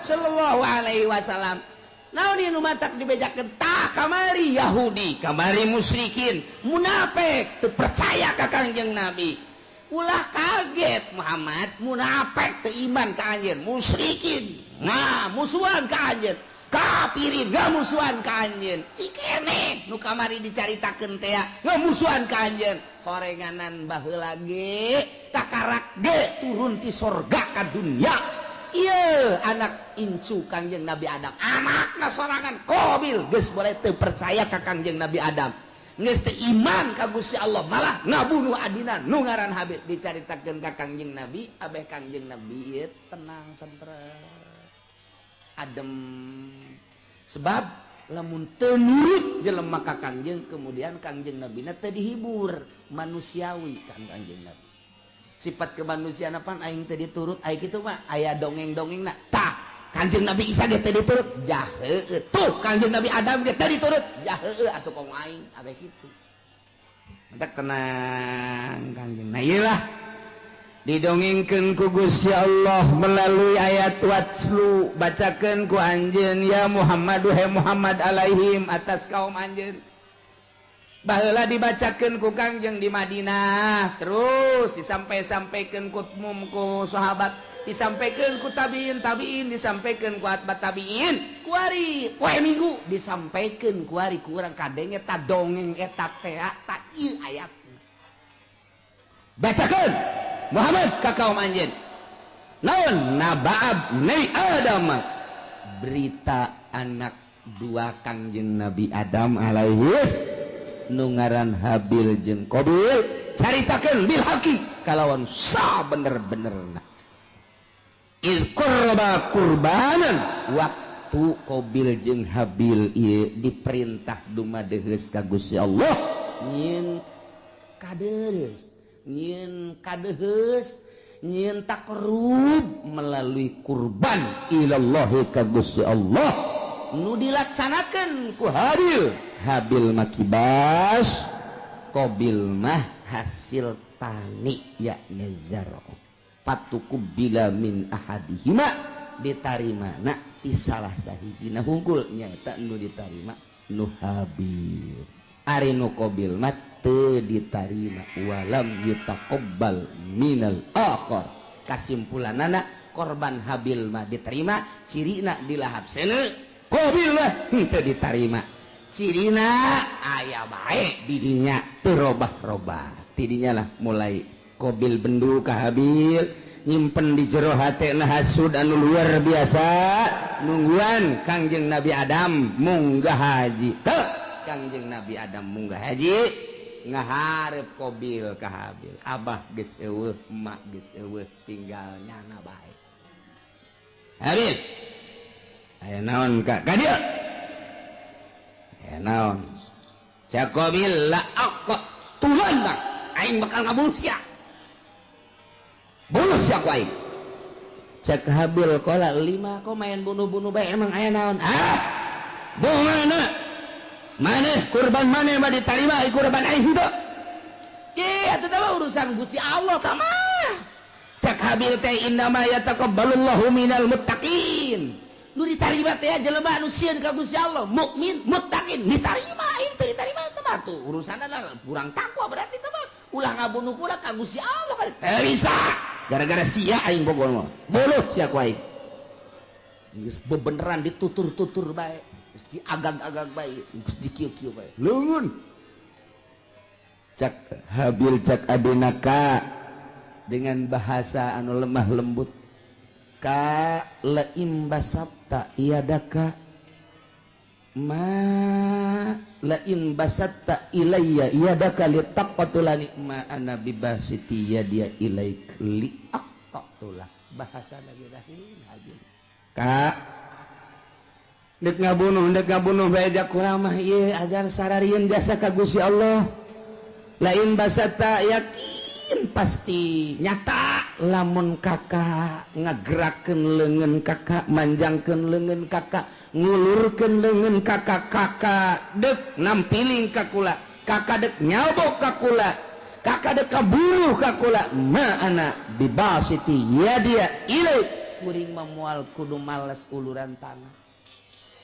sallallahu alaihi wasallam. Naon ieu nu matak dibejakeun? Tah, kamari Yahudi, kamari musyrikin, munafik teu percaya ka Kangjeng Nabi. Ulah kaget Muhammad, munafik teu iman ka anjeun, musyrikin nah musuhan ka anjeun, kafirin ngamusuhan ka anjeun. Cikene nu kamari dicaritakeun teh ngamusuhan ka anjeun, horenganan baheula ge takarak ge turun ti sorga ka dunya. Ieu anak incu Kangjeng Nabi Adam, anakna sorangan Qabil geus boleh teu percaya ka Kangjeng Nabi Adam, geus teu iman ka Gusti Allah, malah ngabunuh adina nu ngaran Habil. Dicaritakeun ka Kangjeng Nabi, abeh Kangjeng Nabi ieu tenang, tentrem, adem, sebab lamun teu nurut jelema ka Kangjeng, kemudian Kangjeng Nabina teu dihibur. Manusiawi kan Kangjeng Nabi, sifat kemanusiaan apaan aing teu diturut, aing kitu mah aya dongeng-dongengna. Tah, Kangjeng Nabi Isa ge teu diturut, jah heueuh. Tuh, Kangjeng Nabi Adam ge teu diturut, jah heueuh atuh komo aing, abeh kitu. Mantap, tenang Kangjeng. Nah, ieu lah didongengkeun ku Gusti Allah melalui ayat watlu, bacakeun ku anjeun ya Muhammad, he Muhammad, alaihim atas kaum anjeun. Baheula dibacakeun ku Kangjeng di Madinah, terus disampai-sampaikan ku umum, ku sahabat, disampaikan ku tabiin tabiin, disampaikan ku atba tabiin. Kuari poe Minggu disampaikan kuari ku urang, kadenge eta dongeng eta teh. Ta ieu ayat bacakeun Muhammad ka kaum anjeun. Naon? Naba'a ibnai Adam, berita anak dua Kangjeng Nabi Adam alaihis nu ngaran Habil jeung Qabil. Caritakeun bil haqi, kalawan sa bener-benerna. Idz qarraba qurbanan, waktu Qabil jeung Habil ieu diperintah dumadeheus ka Gusti Allah nyieun kadeus, nyieun kadeheus, nyieun taqarrub melalui kurban ilallahi ka Gusti Allah. Nu dilaksanakan ku Habil, Habil mah kibas, Qabil mah hasil tani, yakni zar'u. Fatuqubbila min ahadihima, ditarima na ti salah sahijina hungkul, nyaeta nu ditarima nu Habil. Ari nu Qabil mah teu ditarima, walam yutaqabbal minal akhar. Kasimpulanana, korban Habil mah diterima, cirina dilahap seuneu. Qabil mah henteu ditarima, cirina aya bae didinya, teu robah-robah. Tidinya lah mulai Qabil bendu ka Habil, nyimpen di jero hatena hasud anu luar biasa, nungguan Kangjeng Nabi Adam munggah haji. Teu Kangjeng Nabi Adam munggah haji, ngaharep Qabil ka Habil, "Abah geus eueuh, emak geus eueuh, tinggal nyana bae." "Habil, aya naon ka ka dieu? Aya naon?" Cak Qabil, "La aqtulannak, aing bakal ngabunuh sia, bunuh sia ku aing." Cak Habil, "Qala lima, kok main bunuh-bunuh bae? Emang aya naon?" "Ah, mana mana kurban mana mah diterima, kurban aing henteu. Ki atuh mah urusan Gusti Allah tah mah." Cak Habil teh, "Innama yataqabbalullahu minal muttaqin, nu ditarima teh jelema anu sieun ka Gusti Allah, mukmin muttaqin ditarima. Aing teu ditarima teh mah tuh urusanna kurang takwa berarti teh mah. Ulah ngabunuh kula, ka Gusti Allah kan teu bisa. Gara-gara sia aing pokona mah bunuh sia ku aing." Geus bebeneran ditutur-tutur bae, geus diagag-agag bae, geus dikieu-kieu bae leungeun. Cak Habil, cak adina ka dengan bahasa anu lemah lembut, "Ka, laim basatta yadaka ma lain basatta ilayya yadaka litaqtulani ma ana bibasiti yadiya ilaik li aqtula." Bahasa lagi rahim Habil, "Ka, dek ngabunuh, dek ngabunuh bae jak kula mah ieu ajar sararieun jasa ka Gusti Allah. Lain basatta, yakin pasti nyata lamun kakak ngagerakeun leungeun kakak, manjangkeun leungeun kakak, ngulurkeun leungeun kakak, kakak dek nampiling ka kula, kakak dek nyabok ka kula, kakak dek kabunuh ka kula, ma ana bibasiti yadiya ilaik, kuring mah moal kudu males uluran tangan.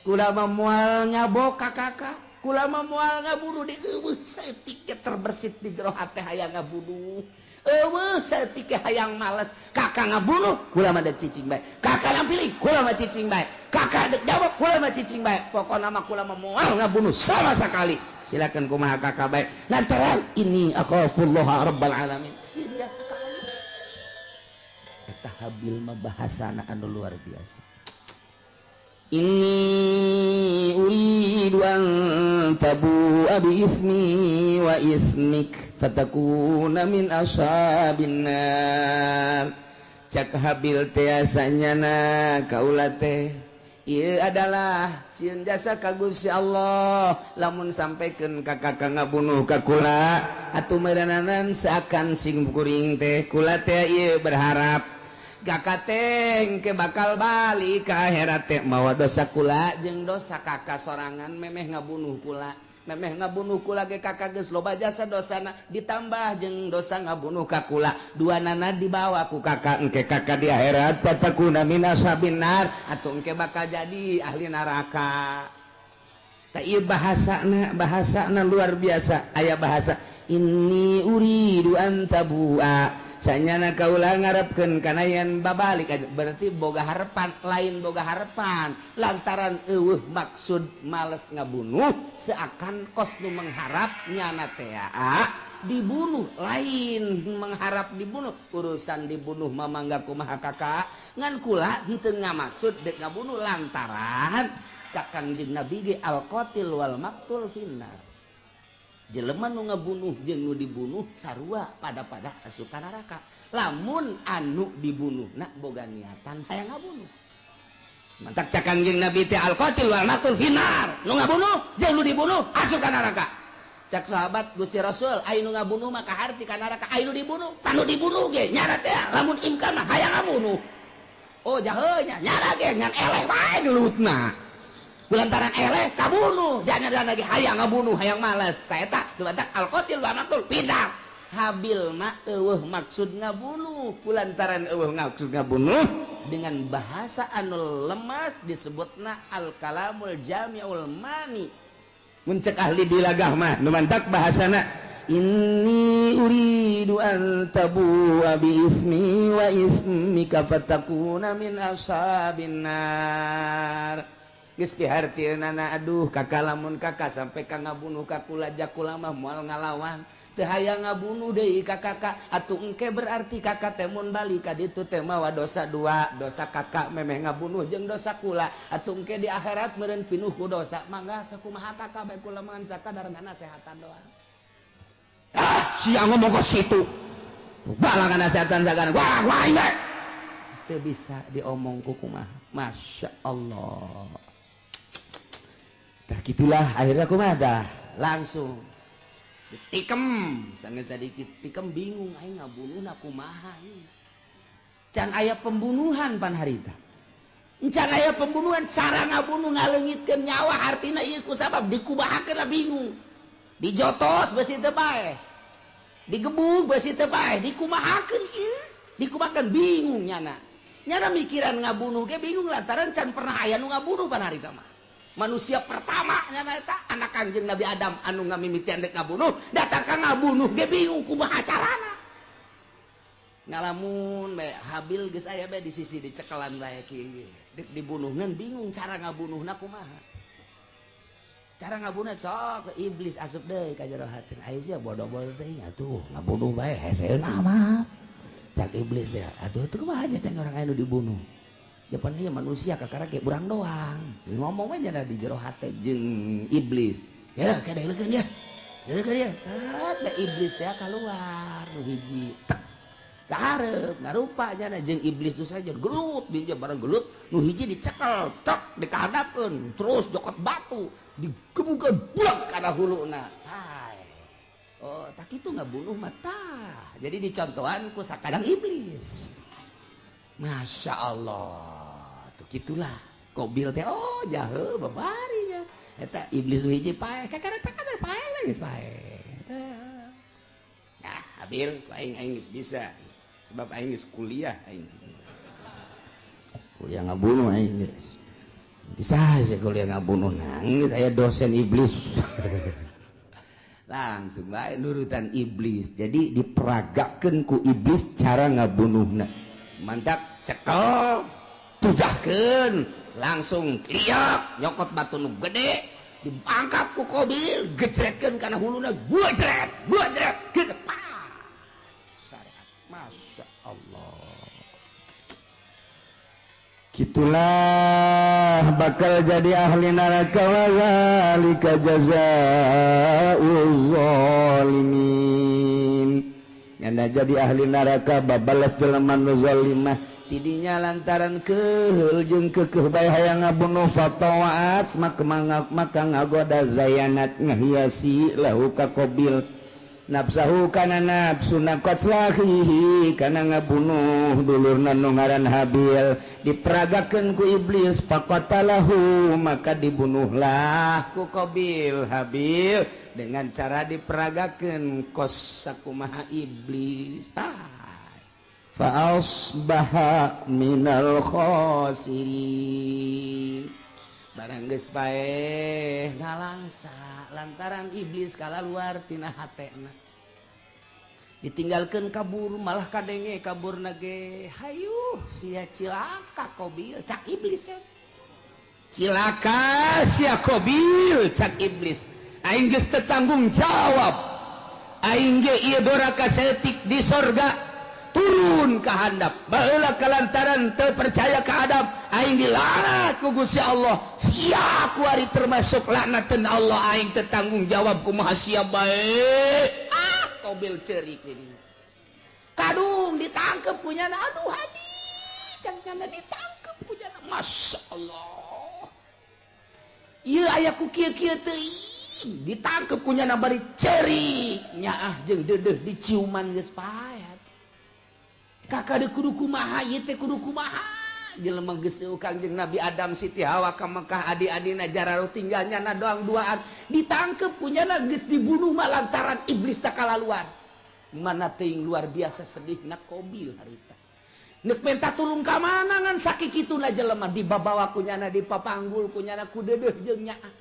Kula mah moal nyabok ka kakak, kula mah moal ngabunuh di eueuh saeutik ge terbersit di jero hate hayang ngabunuh, eueuh saeutik ge hayang males. Kakak ngabunuh, kula mah dek cicing bae. Kakak nampiling, kula mah cicing bae. Kakak dek jawab, kula mah cicing bae. Pokona mah kula mah moal ngabunuh sama sekali. Silakan kumaha kakak bae, lantaran ini akhafullah rabbal alamin." Sieun jasa ka Allah. Eta Habil mah bahasana anu luar biasa, "Inni uridu an tabu'a bi ismi wa ismik fatakuna min ashabin nar." Cak Habil teh, "Asanyana kaula teh ieu adalah sieun jasa ka Gusti Allah. Lamun sampaikeun ka kakak ngabunuh ka kula, atuh meureunanan seakan sing kuring teh, kula teh ieu berharap kakak teh ke bakal balik ke akhirat teh mawa dosa kula jeung dosa kakak sorangan. Memeh ngabunuh kula, memeh ngabunuh kula ge kakak geus loba jasa dosana, ditambah jeung dosa ngabunuh ka kula, dua nana dibawa ku kakak. Engke kakak di akhirat fatakuna min ashabin nar, atau engke bakal jadi ahli neraka." Tak, ieu bahasana, bahasana luar biasa. Aya bahasa inni uridu an tabua, sanyana kaula ngarepkeun kana yen babalik aja. Berarti boga harapan, lain boga harapan, lantaran eueuh maksud males ngabunuh, seakan kos nu mengharap nyana teh dibunuh. Lain mengharap dibunuh, urusan dibunuh mamangga kumaha kakak, ngan kula henteu ngamaksud dek ngabunuh, lantaran cak Kangjeng Nabi ge al qatil wal maktul finnar, jelema nu ngabunuh jeung nu dibunuh sarua pada pada asup ka neraka, lamun anu dibunuh nak boga niatan hayang ngabunuh. Mantak cak Kangjeng Nabi teh al qatil wal maktul finnar, nu ngabunuh jeung nu dibunuh asup ka neraka. Cak sahabat, Gusti Rasul, aya nu ngabunuh maka harti ka neraka, aya nu dibunuh, panu dibunuh ge nyana teh lamun imkan mah hayang ngabunuh. Oh, jahe nya, nyana ge ngan eleh bae gelutna, lantaran eleh kabunuh, jangan lagi hayang ngabunuh, hayang malas. Ka eta dibatak al qatil wal maktul finnar. Habil mah eueuh maksud ngabunuh, kulantaran eueuh maksud ngabunuh, dengan bahasa anu lemas disebutna al kalamul jami'ul mani mun cek ahli balaghah mah. Nu mantak bahasana inni uridu an tabua bi ismi wa ismika fatakuna min ashabin nar. Geus pihartieunana, aduh kakak, lamun kakak sampai ka ngabunuh ka kula, jakula mah moal ngalawan, teu hayang ngabunuh deui ka kakak. Atuh engke berarti kakak teh mun balik ka ditu teh mawa dosa dua, dosa kakak memeh ngabunuh jeung dosa kula. Atuh engke di akhirat meureun pinuh ku dosa. Mangga sakumaha kakak bae, kula mah sakadar nasehatan doang. Ah, sia ngomong ke situ balangan nasehatan sagana, wah wah ini teu bisa diomong ku kumaha. Masya Allah. Tah, gitulah akhirnya kumaha dah, langsung ditikam sangat sedikit tikam, bingung aing ngabunuh na kumaha ieu. Can aya pembunuhan pan harita, can aya pembunuhan, cara ngabunuh ngaleungitkeun nyawa artina ieu ku sabab dikumahakeun lah, bingung. Dijotos besi teu bae, digebug besi teu bae, dikumahakeun ieu, dikumahakeun, bingung nyana. Nyana mikiran ngabunuh ge bingung, lantaran can pernah aya nu ngabunuh pan harita mah. Manusia pertama nyana eta anak Kanjeng Nabi Adam anu ngamimitian dek ngabunuh, datang ka ngabunuh ge bingung kumaha carana. Ngalamun bae, Habil geus aya bae di sisi, dicekelan bae kieu dek dibunuh, ngan bingung cara ngabunuhna kumaha, cara ngabunuh. Sok iblis asup deui ka jero hati, "Ayo sia bodoh-bodoh teh atuh ngabunuh bae hese amat." Cak iblis teh, "Atuh itu kumaha aja can orang anu dibunuh? Japan ieu manusia kakara kayak urang doang." Ngomong aja di jero hate jeung iblis ya, kayak deukeun ya, deukeun ya. Set da iblis teh keluar nu hiji tek kaharep, ngarupa nya jeung iblis itu saja gelut dia bareng gelut, nu hiji dicekel tek, dikahadapkeun, terus jokot batu digebukeun buak kana huluna. Hai, oh tak itu ngabunuh mata. Jadi dicontohan ku sakadang iblis. Masya Allah, tuh gitulah Kobil teh. Oh, jahe babarinya eta iblis nu hiji paeh, kakara kakara paeh geus paeh. Nah, Habil, aing aing geus bisa, sebab aing geus kuliah, aing kuliah ngabunuh, aing geus bisa sih kuliah ngabunuh. Nangis saya dosen iblis, langsung bae nurutan iblis. Jadi diperagakeun ku iblis cara ngabunuhna. Mantak cekel, tujahkeun, langsung liak nyokot batu nu gede, diangkat ku Kobil, gejretkeun kana huluna, gua jret gua jret gitu, pak syariat. Masya Allah. Gitulah bakal jadi ahli neraka, wa zalika jazaa'uz zalimin. Nyanda jadi ahli neraka, babalas jelema nu zalimah tidinya, lantaran keheul jeung keukeuh bae hayang ngabunuh. Fatawa'at, maka maka ngagoda, zayanat ngahiasi, lahu ka Qabil, nafsahu kana nafsuna, qatla akhihi kana ngabunuh dulurna nu ngaran Habil. Diperagakeun ku iblis, faqatalahu, maka dibunuhlah ku Qabil Habil dengan cara diperagakeun kos sakumaha iblis. Fa asbaha minal khasirin. Barang geus paeh ngalangsa lantaran iblis kalaluar tina hatena. Ditinggalkan kabur, malah kadenge kabur nage, "Hayu sia, cilaka Kobil," cak iblis kan. "Cilaka sia, Kobil," cak iblis, "aing geus teu tanggung jawab. Aing ge ieu doraka saeutik di sorga, turun ka handap baheula kalantaran teu percaya ka Adam, aing dilaknat ku Gusti Allah. Sia kuari termasuk laknatan Allah. Aing teu tanggung jawab, kumaha sia bae." Ah, Kobil cerik ini kadung ditangkep punya. "Aduh, hadi," cak, ditangkep punya. Masya Allah, iya, aya ku kieu kieu teuing. Ditangkep punya, bari cerik, nyaah jeung deudeuh diciuman, geus paet. Kakak de kudu kumaha ieu teh, kudu kumaha jelema geus Kangjeng Nabi Adam, Siti Hawa ka Mekah, adi-adina jararo, tinggalnya na doang duaan. Ditangkep punya, geus dibunuh mah lantaran iblis tak kalaluan. Mana teuing luar biasa sedihna Kobil harita. Nek minta tulung ka mana ngan sakituna jelema dibabawa kunyana, dipapanggul kunyana ku deudeuh jeung nyaah.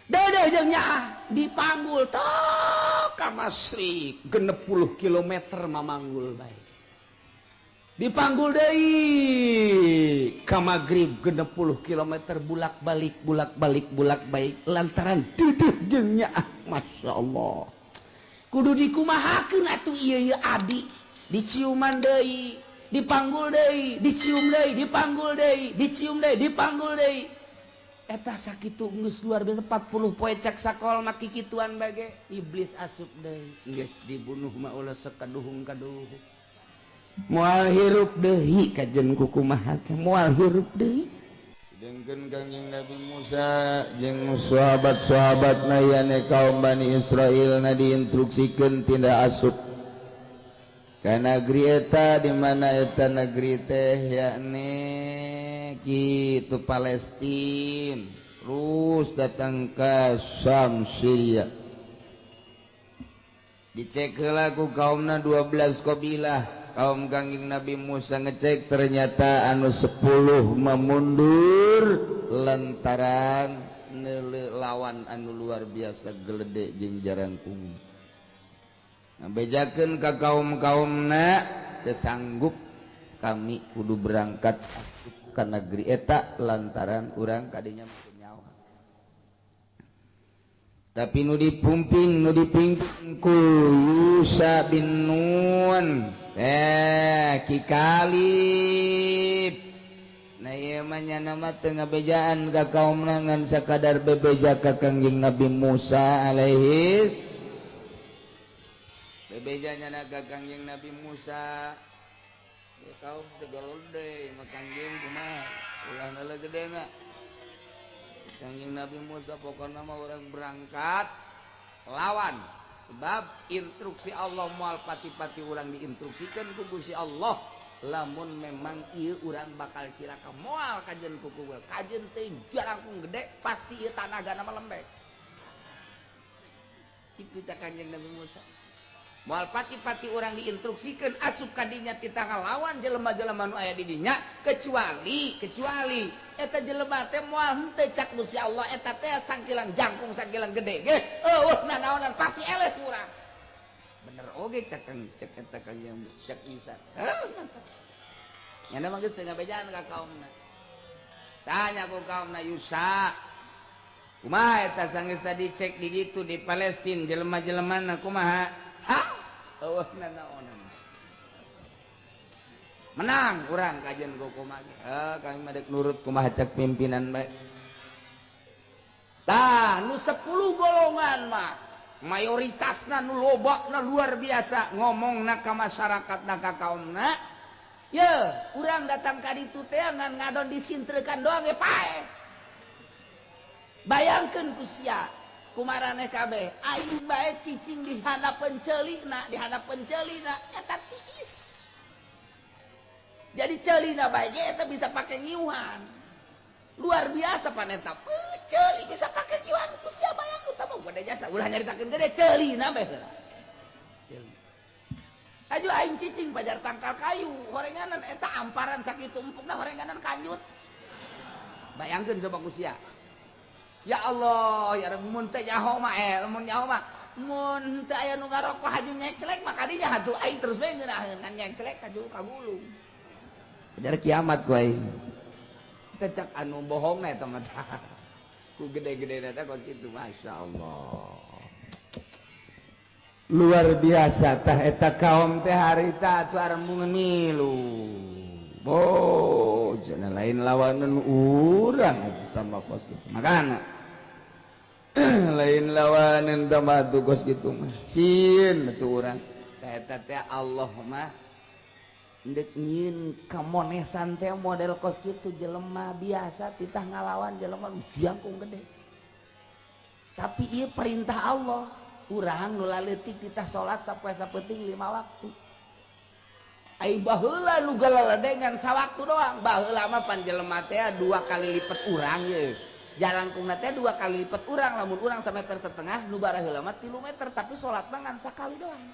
Deudeuh jeung nyaah dipanggul tok ka Masyrik 60 kilometer mamanggul bae. Dipanggul deui ka Maghrib 60 kilometer, bulak balik, bulak balik, bulak balik lantaran deudeuh jeung nyaah. Masya Allah, kudu dikumahakeun atuh ieu? Ieu adi diciuman deui, dipanggul deui, dicium deui, dipanggul deui, dicium deui, dipanggul deui. Eta sakitu geus luar biasa 40 poe cak sakol mah kikituan bage. Iblis asup deui, geus dibunuh mah ulah sekaduhung kaduhung, moal hirup deui. Kajen kukumaha teh moal hirup deui. Sedangkan Kangjeng Nabi Musa jeung sahabat-sahabat na kaum Bani Israel na diinstruksikan tidak asup ke negeri eta. Di mana eta negeri teh? Yakni gitu, Palestina, terus datang ke Syam, Syria. Dicek heula ku kaumna 12 kabilah. Kaum Kangjeng Nabi Musa ngecek, ternyata anu 10 memundur lantaran neuleu lawan anu luar biasa gelede jeung jarangkung. Ngabejakeun ka kaum-kaumna, "Teu sanggup kami, kudu berangkat ka negeri eta lantaran urang kadinya make nyawa." Tapi nu dipumping, nu dipimpin ku Yusa bin Nun, Ki Kalib. Nah, ieu mah nyana mah teu ngabejaan ka kaumna, ngan sakadar bebeja ka Kangjeng Nabi Musa alaihis. Bebeja nyana ka Kangjeng Nabi Musa, "Ya kaum teu gede mah, Kangjeng kumaha ulah neuleuh gede na." Kangjeng Nabi Musa, "Pokokna mah urang berangkat lawan, sebab instruksi Allah moal pati-pati urang diinstruksikan ku Gusti Allah. Lamun memang ieu urang bakal cilaka, moal kajen kuku kajen teh jarangkung gede, pasti ieu tanagana mah lembek." Itu cak Kanjeng Nabi Musa, moal pati-pati urang diinstruksikan asup kadinya titah lawan jelema-jelema nu aya di dinya, kecuali kecuali eta jelema teh moal henteu cak Gusti Allah eta teh sangkilang jangkung, sangkilang gede ge eueuh nanaonan, pasti eleh ku urang. Bener oge cak kang cak eta Kangjeng, cak Isa. Heuh, mantap. Nyana mah geus teu ngabejaan ka kaumna. Tanya ku kaumna, "Yusa, kumaha eta sanggeus dicek di ditu di Palestina, jelema-jelemana kumaha?" "Hah, eueuh nanaonan, menang urang kajian ku kumaha. Eh, kami mah dek nurut kumaha cak pimpinan bae." Tah, nu 10 golongan mah mayoritasna, nu lobana luar biasa, ngomongna ka masyarakat na, ka kaumna, "Ye, urang datang ka ditu teh ngan ngadon disintrekan doang ge paeh." Bayangkeun ku sia kumaraneh kabeh, aing bae cicing di handapeun ceulina, di handapeun ceulina eta tiis. Jadi ceulina bae ge eta bisa pake ngiuhan. Luar biasa paneta ceuli bisa pake ngiuhan. Ku sia bayang utama gede jasa ulah nyaritakeun gede ceulina bae heula. Ceuli. Aju aing cicing pajar tangkal kayu horenganan eta amparan sakitu empukna, horenganan kanjut. Bayangkeun coba ku sia. Ya Allah, ya Rabbi, mun teh nyaho mah mun nyaho mah mun teu aya nu ngarokok haju nyeclek mah kadinya atuh aing terus bae ngeunaheun ngan nyeclek haju kagulung. Kejar kiamat ku aing. Teh cak anu bohong na eta mah. Ku gede-gede eta kos kitu, Masya Allah. Luar biasa tah eta kaum teh harita atuh arembungan milu. Bo, cenah lain lawanan urang eta mah kos kitu. Makana lain lawanan mah tuh kos kitu mah. Sieun atuh urang. Tah eta teh Allah mah ndek nyieun kamonesan teh model kos kitu, jelema biasa titah ngalawan jelema jangkung gede. Tapi ieu perintah Allah. Urang nu laletik titah salat sapoe sapenting 5 waktu. Ai baheula nu galaladengan sawaktu doang. Baheula mah pan jelema teh 2 kali lipat urang ye. Jalangkungna teh 2 kali lipat urang, lamun urang sameter setengah nu baraheula mah 3 meter, tapi salat mah ngan sakali doang.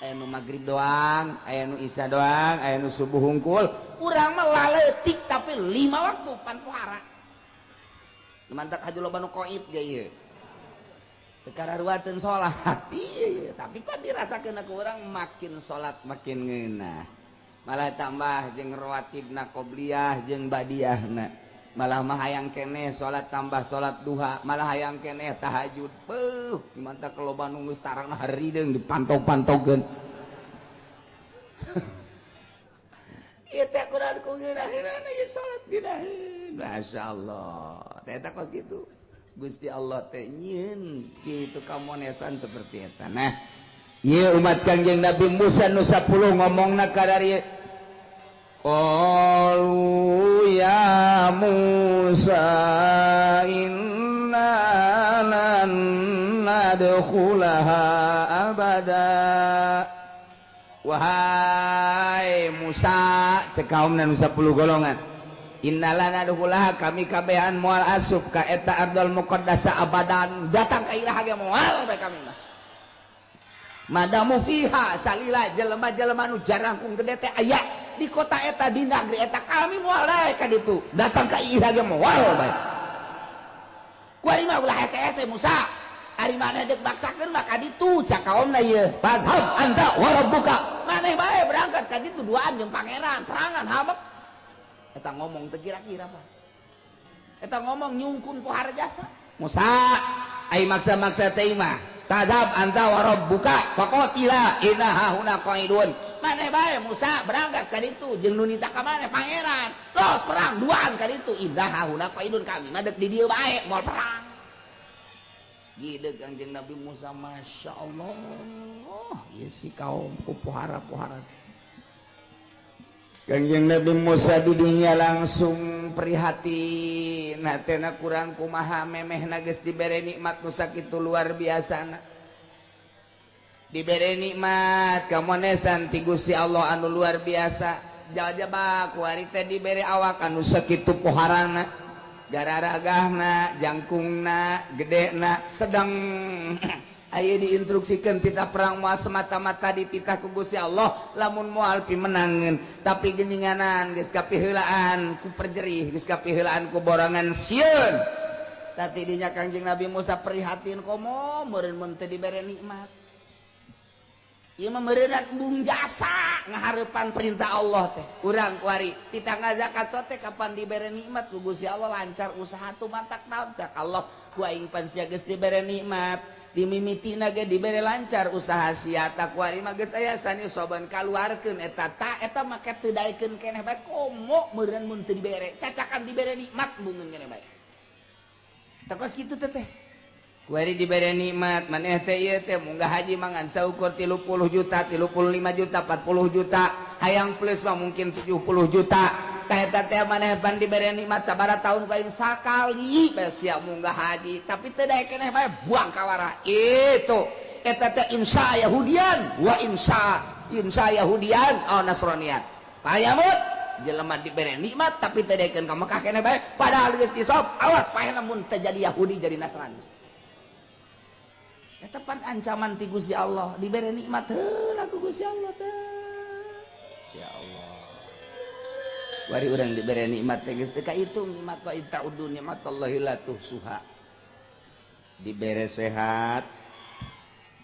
Aya nu magrib doang, aya nu isya doang, aya nu subuh hungkul. Urang mah laletik tapi 5 waktu pan pohara. Mantak haju loba nu koit ge ieu. Teu kararuateun salat. Iya, tapi kan dirasakeun ku urang makin salat makin ngeunah. Malah tambah jeung rawatibna qobliyah jeung badiahna. Malah mah hayang keneh salat tambah salat duha, malah hayang keneh tahajud. Beuh, mantak loba nu geus tarangna harideung dipantog-pantogkeun. Ieu teh kurang ku ngeunaheunana ieu salat ngeunaheun. Masyaallah. Teh eta kos kitu. Gusti Allah teh nyieun kitu kamonesan seperti eta. Nah, ieu umat Kangjeng Nabi Musa nu 10 ngomongna ka dari Qalu ya Musa inna lan nadkhulaha abada. Wahai Musa, cek kaum nu 10 golongan. Inna lan nadkhulaha, kami kabehan moal asup ka eta ardul muqaddasa abadan, datang ka iraha ge moal bae kami mah. Madamu fiha salila jelema-jelema nu jarangkung gede teh aya di kota eta, di negeri eta, kami moal bae ka ditu, datang ka iraha ge moal bae. Ku mah ulah hese-hese Musa, ari maneh deuk maksakeun mah ka ditu, cak kaomna ieu. Fadhhab anta wa rabbuka, maneh bae berangkat ka ditu duaan jeung pangeran, perangan habek. Eta ngomong teu kira-kira Pak. Eta ngomong nyungkun pohara jasa. Musa, ai maksa-maksa teh mah. Tadhab anta wa rabbuka faqatila inna hahuna qaidun. Maneh bae Musa berangkat ka ditu jeung nu nita ka maneh pangeran. Los perang duaan ka ditu, inna hahuna qaidun, kami mah deuk di dieu bae moal perang. Gede Kangjeng Nabi Musa, Masya Allah. Ieu si kaum ku pohara-pohara. Kangjeng Nabi Musa di dunia langsung prihatin hatena kurang kumaha memehna geus dibere nikmat nu sakitu luar biasana. Dibere nikmat kamonesan ti Gusti Allah anu luar biasa. Jajaba kuari teh dibere awak anu sakitu poharana, gararagahna, jangkungna, gedena, sedang aya diinstruksikan titah perang moal semata-mata dititah ku Gusti Allah lamun moal pimenangeun, tapi geninganan geus kapiheulaan ku perjerih, geus kapiheulaan ku borangan sieun. Tadi dinya Kangjeng Nabi Musa prihatin komo meureun mun teu dibere nikmat. Ieu mah meureunna embung jasa ngahareupan perintah Allah teh. Urang kuari titah ngazakat sote kapan dibere nikmat ku Gusti Allah lancar usaha tuh mantak naon cak Allah ku aing pan sia geus dibere nikmat dimimitina ge dibere lancar usaha sia ta kuari mah geus aya sani soban kaluarkeun eta ta eta make teu daekeun keneh bae komo meureun mun teu dibere cacakan dibere nikmat bungeun keneh bae. Tah kos kitu teh teh. Kuari dibere nikmat maneh teh ieu teh munggah haji mangan saukur 30 juta, 35 juta, 40 juta, hayang plus mah mungkin 70 juta. Tah eta teh maneh pan dibere nikmat sabaraha tahun ku aing sakali bae sia munggah haji, tapi teu daek keneh bae buang kawara. Itu eta teh insya Yahudian wa insya insya Yahudian aw Nasranian. Payamut jelema dibere nikmat tapi teu daekeun ka Mekah keneh bae padahal geus disop, awas paehna mun teu jadi Yahudi jadi Nasrani. Eta pan ancaman ti Gusti Allah, dibere nikmat heula ku Gusti Allah teh. Ya Allah. Wari urang dibere nikmat teh geus teu kahitung nikmat, wa in ta'uddu nikmatallahi la tuhsuha. Dibere sehat,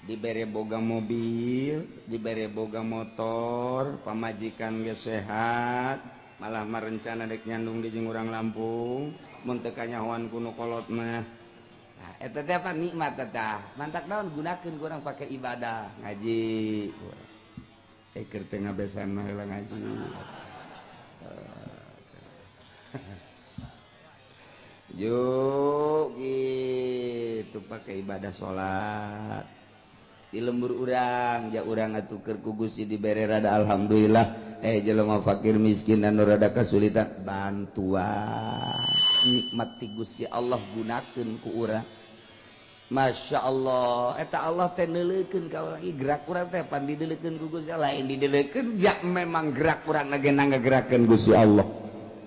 dibere boga mobil, dibere boga motor, pamajikan ge sehat, malah merencana dek nyandung di jeung urang Lampung mun teu kanyahoan ku nu kolot mah. Nah, eta teh apa nikmat eta mantak naon gunakeun ku urang pake ibadah, ngaji. Eh, keur teu ngabesan mah heula ngaji. Yuk gitu, pakai ibadah salat di lembur urang ja urang atuh keur ku Gusti dibere rada alhamdulillah. Eh, jelema fakir miskin anu rada kesulitan, bantuan nikmat ti Gusti Allah gunakeun ku urang. Masya Allah, eta Allah teh neuleukeun ka urang. Ih, gerak urang teh pan dideuleukeun ku Gusti Allah, lain dideuleukeun ja memang gerak urang ge ngagerakeun Gusti Allah.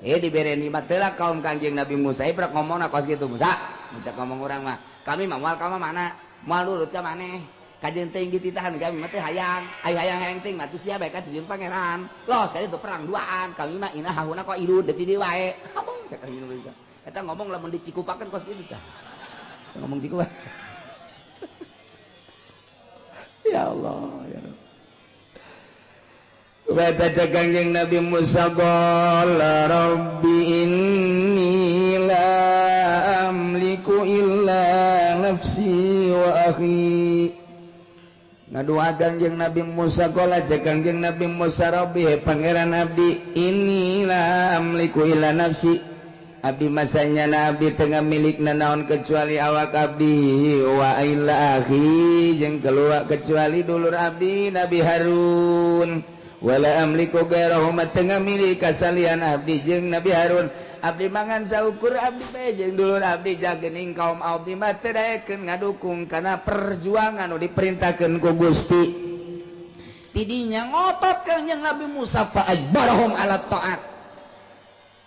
Eh, dibere nikmat teh lah kaum Kangjeng Nabi Musa ibrak ngomongna kos kitu. Musa, Musa ngomong, urang mah, kami mah moal ka mana, moal nurut ka maneh, kajeun teuing dititahan. Kami mah teh hayang, ai hayang hayang teuing mah tuh sia bae ka jeung pangeran. Los kali itu perang duaan, kami mah inna hahuna qaidun, deui di wae. Ngomong cek Kangjeng Nabi Musa eta ngomong lamun dicikupakeun kos kitu tah ngomong cikupa. Ya Allah, ya Rabb. Kata Kangjeng Nabi Musa, qala rabbi inni la amliku illa nafsi wa akhi. Ngadua Kangjeng Nabi Musa, qala cek Kangjeng Nabi Musa, rabbi, he pangeran abdi, inni la amliku illa nafsi, abdi masanya nabi tengah milik nanaon kecuali awak abdi, wa illa akhi, jeung keluar kecuali dulur abdi Nabi Harun, wala amliku gairahuma, tengah milik kasalian abdi jeung Nabi Harun. Abdi mangan saukur abdi bae jeung dulur abdi, jagening kaum abdi mah teu daekeun ngadukung kana perjuangan nu diperintahkeun ku Gusti. Tidinya ngotot Kangjeng Nabi Musa, fa ajbarahum ala taat,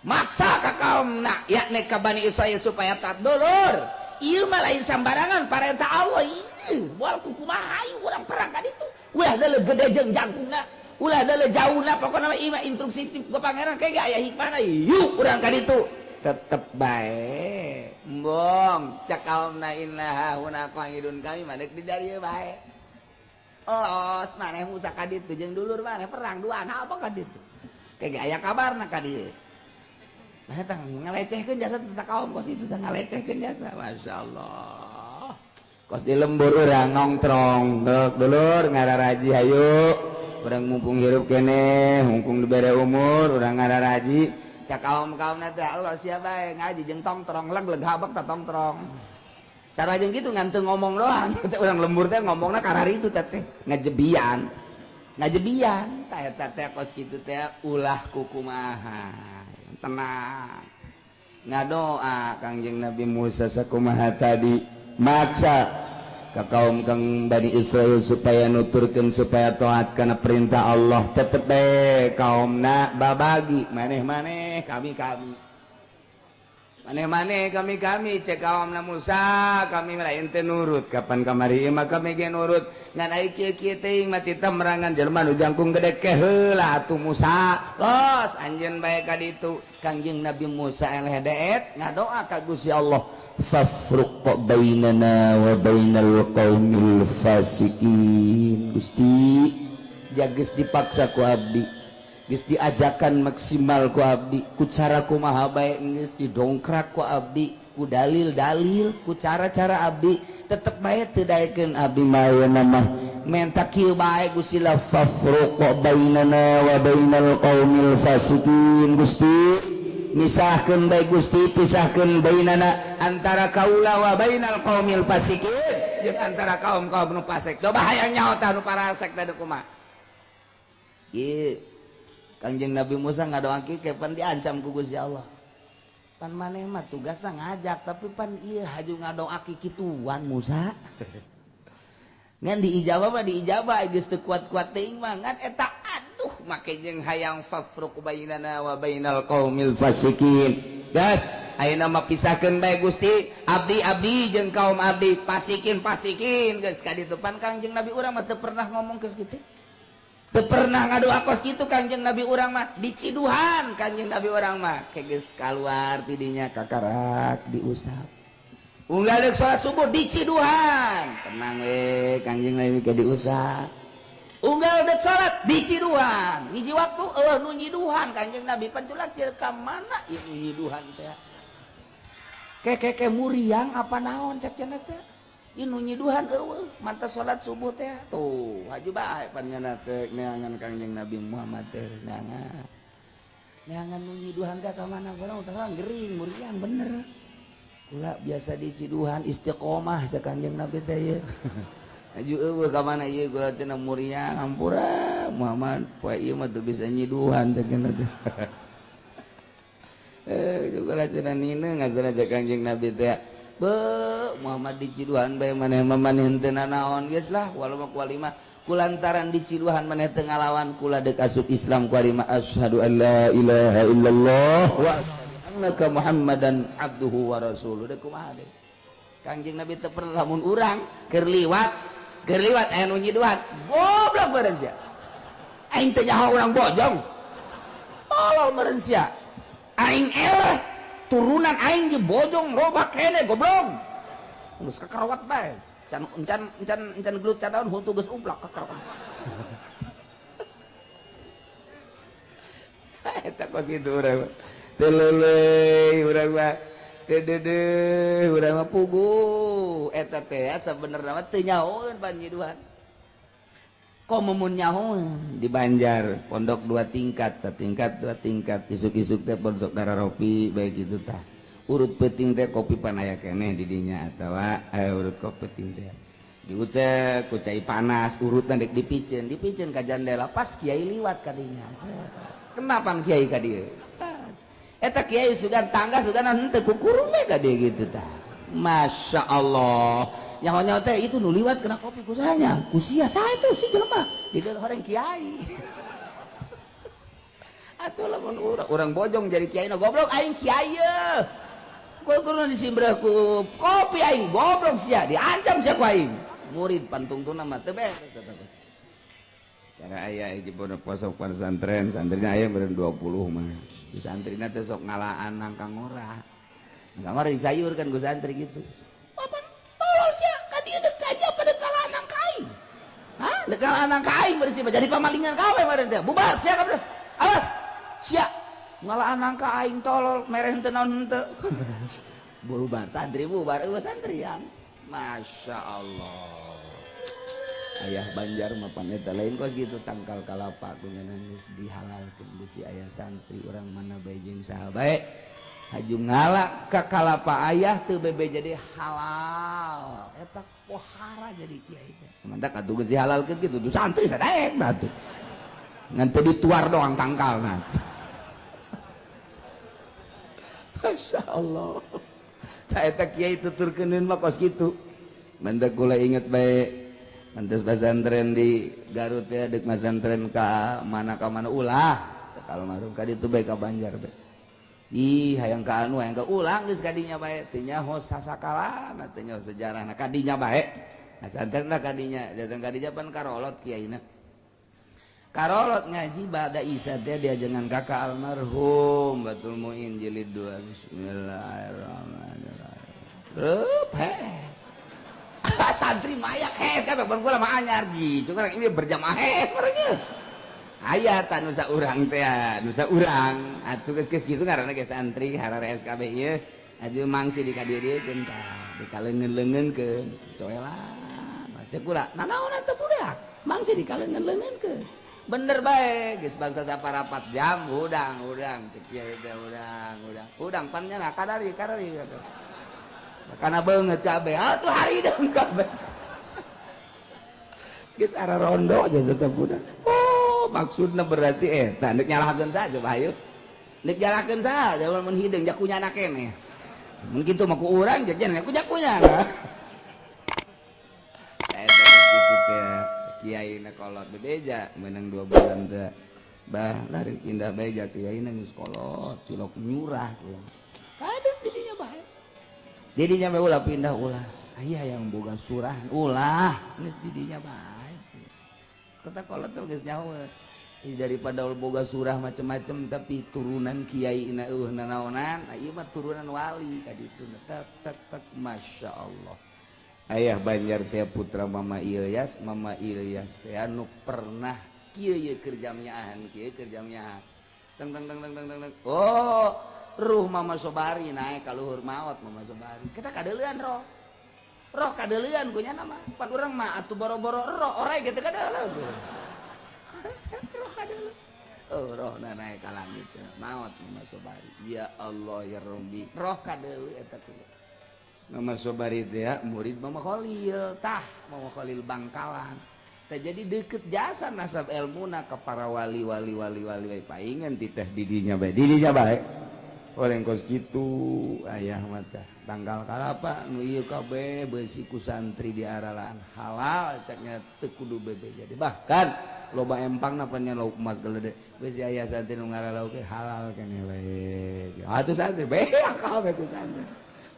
maksa ka kaumna, yakni ka Bani Israil, supaya taat. Dulur, ieu mah lain sambarangan parentah Allah ieu, moal kukumaha, ayo urang perang ka ditu. Ulah deuleu gede jeung jangkungna, ulah deuleu jauhna, pokona mah ieu mah instruksi ti ku pangeran, kayak aya hikmahna, yuk urang ka ditu. Tetep bae embong cek kaumna, inna hahuna qaidun, kami mah deuk di dieu bae. Los maneh Musa ka ditu jeung dulur maneh perang duaan apa ka ditu, kayak aya kabarna ka dieu. Nah, eta ngalecehkeun jasa teh kaum kos itu teh, ngalecehkeun jasa. Masya Allah, kos di lembur urang nongtrong dek, dulur ngararaji, hayu urang mumpung hirup keneh, mumpung dibere umur, urang ngararaji. Cak kaum-kaum teh, Allah siapa bae ngaji jeung tongtrong, leg leg habek teh tongtrong. Cara jeung kitu ngan teu ngomong doang teh, urang lembur teh ngomongna karari itu teh teh ngajebian ngajebian. Tah, eta teh kos kitu teh ulah kukumaha, tenang. Ngadoa Kangjeng Nabi Musa sakumaha tadi, maksa ke kaum kang Bani Israel supaya nuturkeun, supaya taat kana perintah Allah. Tetep bae kaumna babagi, maneh-maneh, kami-kami, maneh-maneh, kami-kami. Cek kaumna Musa, kami lain teu nurut, kapan kamari mah kami ge nurut, ngan ai kieu-kieu teuing mah tita merangan jelema nu jangkung gede. Ke heula atuh Musa, los anjeun bae ka ditu. Kangjeng Nabi Musa eleh deet ngadoa ka Gusti Allah, fafruq bainana wa bainal qaumil fasikin. Gusti, jages dipaksa ku abdi, geus diajakan maksimal ku abdi, ku cara kumaha bae geus didongkrak ku abdi, ku dalil-dalil, ku cara-cara abdi, tetep bae teu daekeun. Abdi mah ayeuna mah menta kieu bae, Gusti la, fafruq bainana wa bainal qaumil fasikin. Gusti, misahkeun bae, Gusti, pisahkeun bainana, antara kaula, wa bainal qaumil fasikin, jeung antara kaum-kaum nu fasik. Coba hayang nyaho tah nu parasek teh kumaha. Ieu Kangjeng Nabi Musa ngadoa kieu, pan diancam ku Gusti Allah, pan maneh mah tugasna ngajak, tapi pan ieu haju ngadoa kikituan Musa. Ngan diijabah mah diijabah, geus teu kuat-kuat teuing mah. Ngan eta aduh, make jeung hayang fafruq bainana wa bainal qaumil fasikin. Gas ayeuna mah pisahkeun bae, Gusti, abdi-abdi jeung kaum abdi fasikin fasikin. Geus ka ditu, pan Kangjeng Nabi urang mah teu pernah ngomong geus kitu. Teu pernah ngadoa kos kitu Kangjeng Nabi urang mah, diciduhan Kangjeng Nabi urang mah. Ke geus kaluar tidinya kakarak diusap. Unggal deuk salat subuh diciduhan. Tenang we Kangjeng Nabi ke diusap. Unggal deuk salat diciduhan. Hiji waktu eueuh nu nyiduhan Kangjeng Nabi panculak ka mana ieu nu nyiduhan teh. Keke muriang apa naon cek cenah teh. Ieu nyiduhan eueuh mantap salat subuh teh. Tuh haju bae pan teh neangan Kangjeng Nabi Muhammad teh neangan. Neangan nu nyiduhan ka mana urang terang gering muriang bener. Kula biasa diciduhan istiqomah cek Kangjeng Nabi teh ieu. Haju eueuh ka mana ieu kula teh muriang hampura Muhammad poe ieu mah teu bisa nyiduhan cek cenah teh. Kula cenah nina ngasana cek Kangjeng Nabi teh. Be Muhammad diciduhan bae maneh mah maneh henteu nanaon geus lah walau mah kuali mah kulantaran diciduhan maneh teu ngalawan kula deuk asup Islam kuali mah asyhadu an la ilaha illallah wa annaka Muhammadan abduhu wa rasuluh. Deuk kumaha deui Kangjeng Nabi teu pernah lamun urang keur liwat aya nu nyiduhan goblok beureun sia aing teh nyaho urang bojong tolol meureun sia aing eleh turunan aing di bojong loba kene goblok geus kakarawat bae can encan encan encan gelut cadaun huntu geus umplak kakarawat eta kos kitu urang teu leuleuy urang mah teu deudeuh urang mah puguh eta teh sabenerna mah teu nyahoeun panyiduhan komo mun nyahoeun di Banjar pondok 2 tingkat satingkat 2 tingkat isuk-isuk teh pondok gararopi bae kitu tah urut peuting teh kopi pan aya keneh di dinya atawa urut kopi peuting teh diucek ku cai panas urutna dek dipiceun dipiceun ka jandela pas kiai liwat ka dinya kenapa kiai ka dieu eta kiai sugan tangga sugan henteu kukurung we ka dieu kitu tah Masya Allah nyaho-nyaho teh itu nu liwat kena kopi kusanya kusia saha itu si jelema di dalam orang kiai atuh lamun urang bojong jadi kiai na goblok aing kiai ye kudu disimbreh ku kopi aing goblok sia diancam sia ku aing murid pantungtuna mah teu beres cara aya hiji pondok pondok pesantren santrina aya meureun 20 mah di santrina teh sok ngalaan nangka ngora nangka ngora disayurkeun ku santri gitu dek nangka aing bersih jadi pamalingan kawe meureun teh bubar sia kabeh awas sia ngalaan nangka aing tolol mereh henteu naon henteu bubar santri bubar eueuh santrian Masya Allah ayah Banjar mah pan eta lain kos gitu tangkal kalapa ku geus dihalalkeun bisi aya santri urang mana bae jeung saha bae haju ngala ka kalapa ayah teu bebe jadi halal eta pohara jadi kiai teh mantak atuh geus dihalalkeun kitu tuh santri sadaek atuh ngan teu dituar doang tangkalna. Masya Allah tah eta kiai tuturkeun mah kos kitu mantak kula inget bae mantes pesantren di Garut ya deuk pesantren ka mana ulah sakal marhum ka ditu bae ka Banjar bae ih hayang ka anu hayang ka ulang geus kadinya bae teu nyaho sasakalana teu nyaho sejarahna kadinya bae pesantrenna kadinya datang kadinya pan karolot kiaina karolot ngaji ba'da isya teh diajengan kakak almarhum Batul Muin jilid 2 bismillahirrahmanirrahim reup hes santri mayak hes kabeh ban kula mah anyar ji cuma ini berjamaah hes mereka aya ta nusa urang teh nusa urang atuh geus kitu ngaranna ge santri harares kabeh ieu aju mangsi di ka dieu-dieukeun tah dikaleungeun-leungeunkeun coelan cek kula nanaon atuh budak mangsi dikaleungeun-leungeunkeun bener bae geus bangsa saparapat jam hudang hudang cek kiai teh hudang hudang hudang pan nya kadari kadari kana beungeut kabeh atuh harideng kabeh geus ararondo aja tetep budak. Oh maksudna berarti eta nek nyalahkeun saha coba hayu nek nyalahkeun saha mun hideung jakunyana keneh mun kitu mah ku urang jajan ku jakunyana eta kitu teh kiai na kolot bebeja menang 2 bulan teh bah lari pindah beja kiai na geus kolot tilok nyurah kadang didinya bae didinya bae ulah pindah ulah aya yang boga surah ulah geus didinya bae. Teteh kolot tuh geus nyaho. Daripada boga surah macem-macem tapi turunan kiai na eueuh nanaonan, nah ieu mah turunan wali ka ditu tek tek tek, Masya Allah. Ayah Banjar teh putra Mama Ilyas, Mama Ilyas teh anu pernah kieu ye keur jamiahan, kieu keur jamiahan. Teng teng teng teng teng teng. Oh, ruh Mama Sobari naik ka luhur, maot Mama Sobari. Kita kadeulean roh. Roh kadeulean ku nya nama. Pan urang mah atuh boro-boro roh orai gitu kadeulean. Oh, roh na naik ka langit, maot Mama Sobari. Ya Allah ya Rabbi, roh kadeuleu eta teh. Mama Sobari teh ya, murid Mama Khalil, tah Mama Khalil Bangkalan teh, jadi deket jasa nasab ilmuna ke para wali wali wali wali wali paingan titah didinya bae, didinya bae oleh kos kitu. Ayah mah tah tanggal kalapa nu ieu kabeh beusi ku santri di aralaan halal, caknya teu kudu bebe. Jadi bahkan loba empang napanya lauk emas gelede besi aya santri nu ngaralauk ge halal keneh we atuh. Santri beak kabeh ku santri,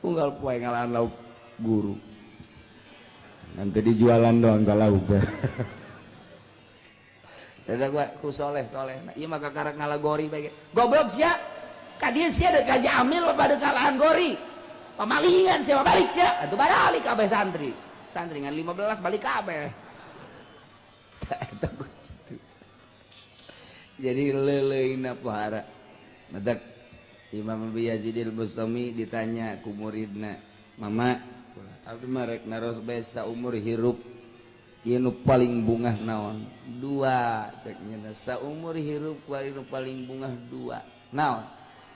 unggal poe ngalaan lauk guru, nanti dijualan doang ka lauk teh. Eta gua ku soleh soleh. Nah, ieu mah kakarak ngalagori bae. Goblok sia. Ka dieu sia deuk kaji amil apa deuk kalahan gori. Pamalingan sia, balik sia. Atuh balik kabeh santri. Santri ngan 15 balik kabeh. Eta geus kitu. Jadi leuleuna pohara. Matak Imam Abi Yazid al-Bustami ditanya ku muridna, "Mama, abdi mah rek naros bae, saumur hirup ieu nu paling bungah naon?" Dua cek nya, saumur hirup kuari nu paling bungah dua. Naon?